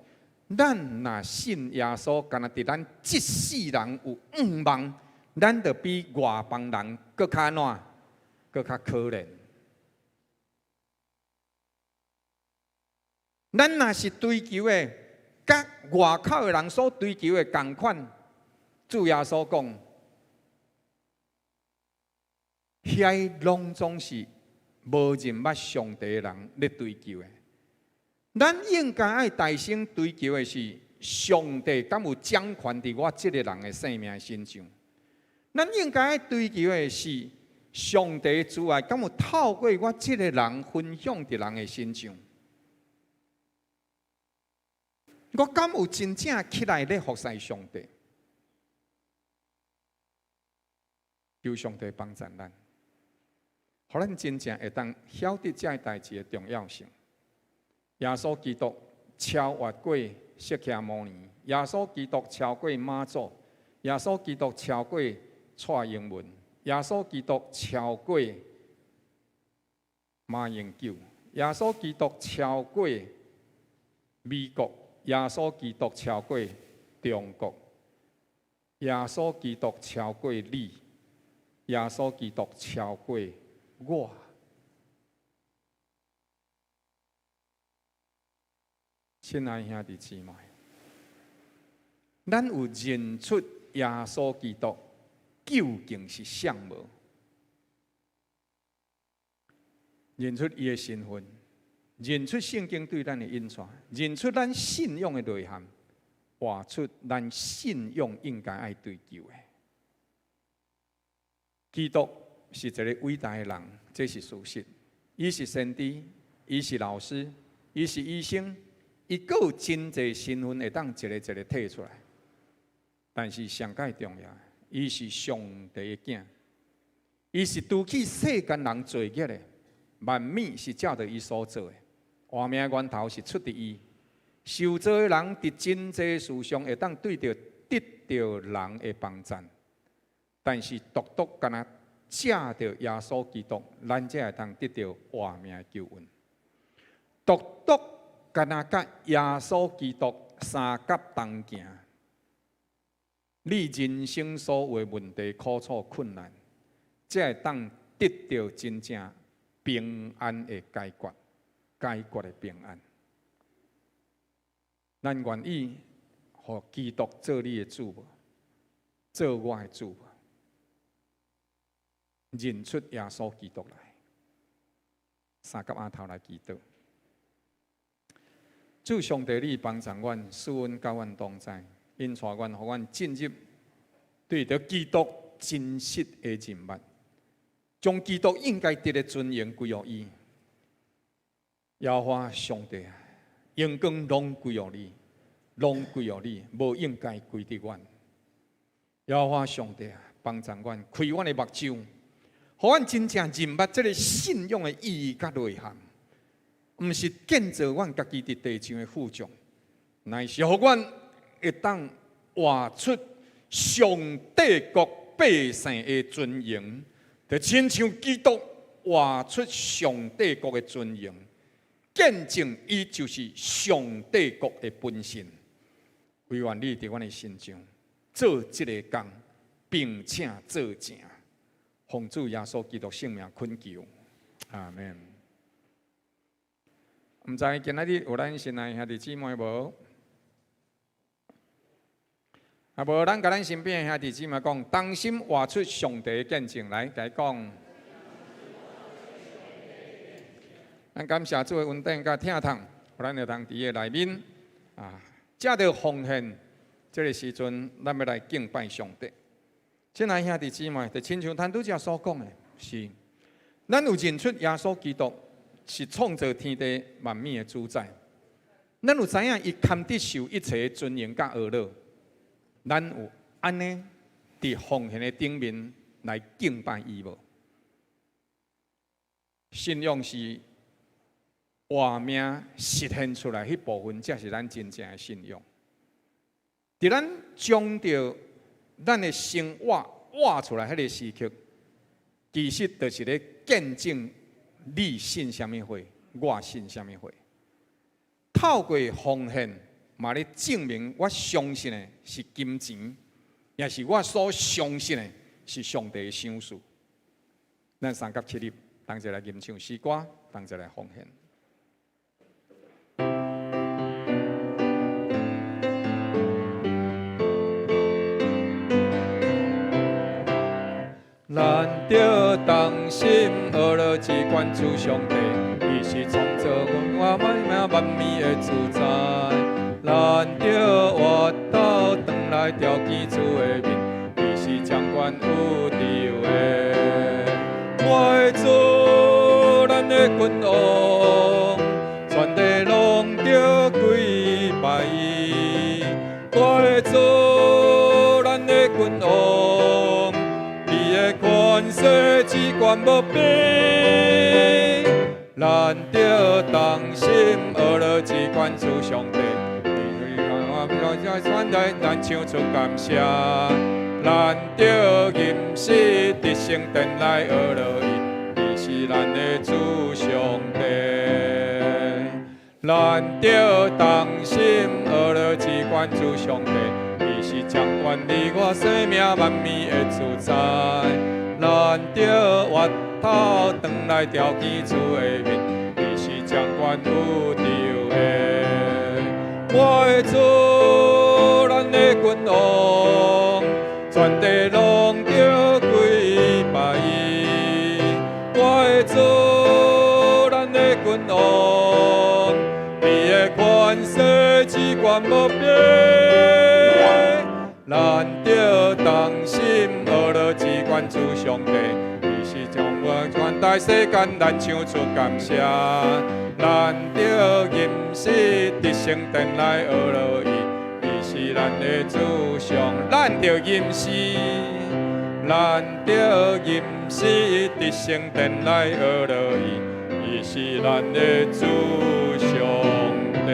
咱若信耶穌，干焦佇咱這世人有向望，咱就比外邦人閣較按怎，閣較可憐。咱若是追求的，佮外口的人所追求的仝款，主耶穌講，遐攏總是無認捌上帝的人咧追求的。咱應該愛大聲追求的是，上帝敢有掌權佇我這个人的生命身上。咱應該愛追求的是，上帝慈愛敢有透過我這个人分享佇人的身上。我敢有真正起來咧服侍上帝？求上帝幫助咱，予咱真正會當曉得這个代誌的重要性。耶穌基督超越過釋迦牟尼，耶穌基督超過媽祖，耶穌基督超過蔡英文，耶穌基督超過馬英九，耶穌基督超過美國。耶穌基督超過中國，耶穌基督超過你，耶穌基督超過我。親愛兄弟姊妹，咱有認出耶穌基督究竟是啥無？認出伊的身份。認出聖經對咱的引帶，認出咱信仰的內涵，活出咱信仰應該愛追求的。基督是一个偉大的人，這是事實。伊是先知，伊是老師，伊是醫生，伊閣有真濟身份會當一个一个提出來。但是上蓋重要，伊是上帝的囝，伊是除去世間人罪孽的，萬物是照著伊所做的。活命源頭是出佇伊，受造的人佇真濟事上會當對著得著人的幫贊，但是獨獨干焦藉著耶穌基督，咱才會當得著活命的救恩。獨獨干焦佮耶穌基督相佮同行，你人生所有的問題、苦楚、困難，才會當得著真正平安的解決。解決的平安，咱願意予基督做你的主無？做我的主無？認出耶穌基督來，相佮阿頭來祈禱。主上帝，你幫助阮，賜恩佮阮同在，引帶阮，予阮進入對著基督真實的認捌，將基督應該得的尊榮歸予伊。耶和華上帝啊，榮光攏歸予你，攏歸予你，無應該歸佇阮。耶和華上帝啊，幫助阮開阮的目睭，予阮真正認捌這个信仰的意義佮內涵，毋是建造阮家己佇地上的富足，乃是予阮會當活出上帝國百姓的尊榮，就親像基督活出上帝國的尊榮，見證伊就是上帝國的本身。惟願你佇阮的身上做這个工，並且做成。奉主耶穌基督聖名懇求，阿門。毋知今仔日有咱新來兄弟姊妹無？啊無，咱共咱身邊的兄弟姊妹講，同心活出上帝的見證來，共伊講。咱感謝主的恩典佮疼痛，予咱會當佇伊的內面啊，藉著奉獻這个時陣，咱欲來敬拜上帝。親愛兄弟姊妹，就親像咱拄才所講的，是，咱有認出耶穌基督是創造天地萬物的主宰，咱有知影伊堪得受一切的尊榮佮呵咾，咱有按呢佇奉獻的頂面來敬拜伊無？信仰是活命實現出來，彼部分才是咱真正的信仰。佇咱將著咱的生活活出來彼个時刻，其實就是咧見證你信啥物貨，我信啥物貨。透過奉獻，嘛咧證明我相信的是金錢，抑是我所相信的是上帝的賞賜。咱三佮起立，同齊來吟唱詩歌，同齊來奉獻。咱著同心呵咾至懸主上帝，伊是創造阮我命萬物的主宰。咱著活頭轉來朝見主的面，伊是掌權宇宙的。我的主，咱的君王，全地攏著跪拜伊。我的主，咱的君王。權勢至懸無邊，咱著同心呵咾至懸主上帝，咱唱出感謝，咱著吟詩佇聖殿來呵咾伊，伊是咱的主上帝。咱著同心呵咾至懸主上帝，伊是掌管你我生命萬物的主宰。咱著活頭轉來朝見主的面，伊是掌管宇宙的。我的主，咱的君王，全地攏著跪拜伊。我的主，咱的君王，你的權勢至懸無邊。咱著同心呵咾至懸主上帝，伊是掌管全大世間，咱唱出感謝。咱著吟詩佇聖殿來呵咾伊，伊是咱的主上。咱著吟詩，咱著吟詩佇聖殿來呵咾伊，伊是咱的主上帝。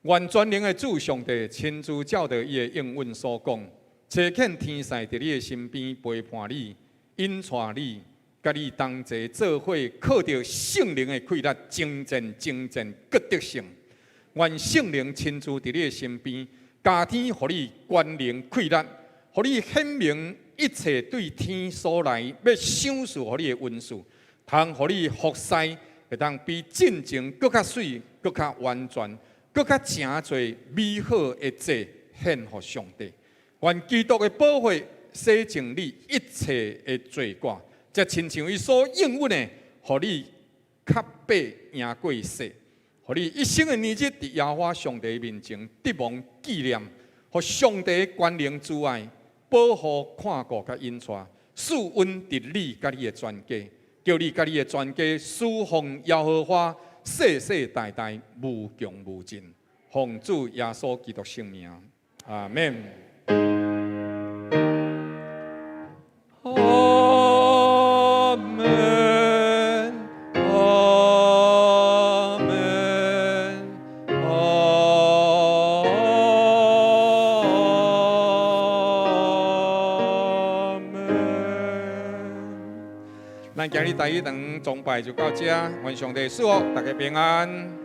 願全能的主上帝親自照著伊的應允所講，差遣天使佇你的身邊陪伴你、引帶你，佮你同齊做伙，靠著聖靈的氣力，征戰征戰，閣得勝。願聖靈親自佇你的身邊，加添予你權能氣力，予你顯明一切對天所來欲賞賜予你的恩賜，通予你服侍會當比進前閣較媠、閣較完全、閣較誠濟美好的祭獻予上帝。願基督的寶血洗淨你一切的罪過，才親像伊所應允的，予你較白贏過雪，予你一生的年日佇耶和華上帝面前得蒙紀念，予上帝權能慈愛保護看顧佮引帶，賜恩佇你佮你的全家，叫你佮你的全家事奉耶和華，世世代代無窮無盡。奉主耶穌基督聖名，阿門。阿門，阿門，阿門。咱今日台語堂崇拜就到這，願上帝賜福大家平安。